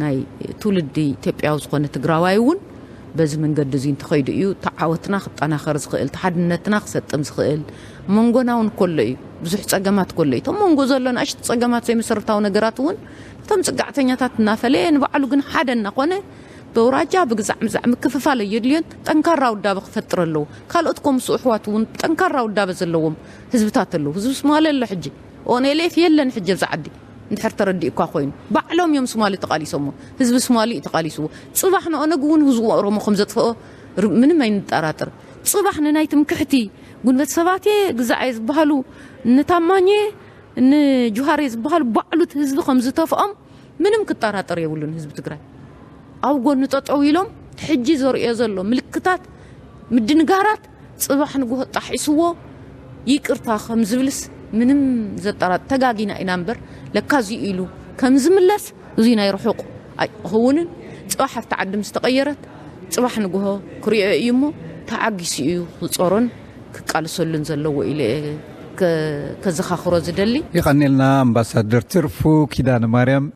ናይ ትውልዲ ኢትዮጵያዊ ዝኾነ ትግራዋይ እውን በዚ መንገዲ እዚ እንተኸይዱ እዩ እቲ ዓወትና ክጠናኸር ዝኽእል፣ እቲ ሓድነትና ክሰጥም ዝኽእል። መንጎና እውን ከሎ እዩ፣ ብዙሕ ጸገማት ከሎ እዩ። እቶም መንጎ ዘሎ ንኣሽቱ ጸገማት ዘይመሰረታዊ ነገራት እውን እቶም ጽጋዕተኛታት እናፈለየ ንባዕሉ ግን ሓደ እናኾነ በውራጃ ብግዛዕ ምዛዕ ምክፍፋል ኣየድልዮን። ጠንካራ ውዳበ ክፈጥር ኣለዎ። ካልኦት ኮምሱ ኣሕዋት እውን ጠንካራ ውዳበ ዘለዎም ህዝብታት ኣለዉ። ህዝቢ ሶማሌ ኣሎ ሕጂ። ኦኔሌፍ የለን ሕጂ ኣብዛ ዓዲ። እንድሕር ተረዲእኳ ኮይኑ ባዕሎም እዮም ሶማሌ ተቃሊሶሞ። ህዝቢ ሶማሌ እዩ ተቃሊስዎ። ጽባሕ ንኦነግ እውን ህዝቡ ኦሮሞ ከም ዘጥፍኦ ር- ምንም ኣይንጠራጠር። ጽባሕ ንናይ ትምክሕቲ ጉንበት ሰባቴ ግዛዕ እየ ዝበሃሉ፣ ንታማኘ ንጁሃር እየ ዝበሃሉ ባዕሉ እቲ ህዝቢ ከም ዝተፍኦም ምንም ክጠራጠር የብሉን። ህዝቢ ትግራይ ኣብ ጎኑ ጠጠው ኢሎም ሕጂ ዘርእዮ ዘሎ ምልክታት ምድንጋራት ጽባሕ ንግሆ ጣሒስዎ ይቅርታ ከም ዝብልስ ምንም ዘጠራጥ ተጋጊና ኢና እምበር ለካ እዚ ኢሉ ከም ዝምለስ እዚ ናይ ርሑቅ ኣይክኸውንን። ጽባሕ ኣብቲ ዓዲ ምስ ተቐየረት ጽባሕ ንግሆ ክሪኦ እዩ እሞ ተዓጊሱ እዩ ክጾሮን ክቃልሰሉን ዘለዎ ኢለ ከ- ከዘኻኽሮ ዝደሊ። ይቐኔልና ኣምባሳደር ትርፉ ኪዳነ ማርያም።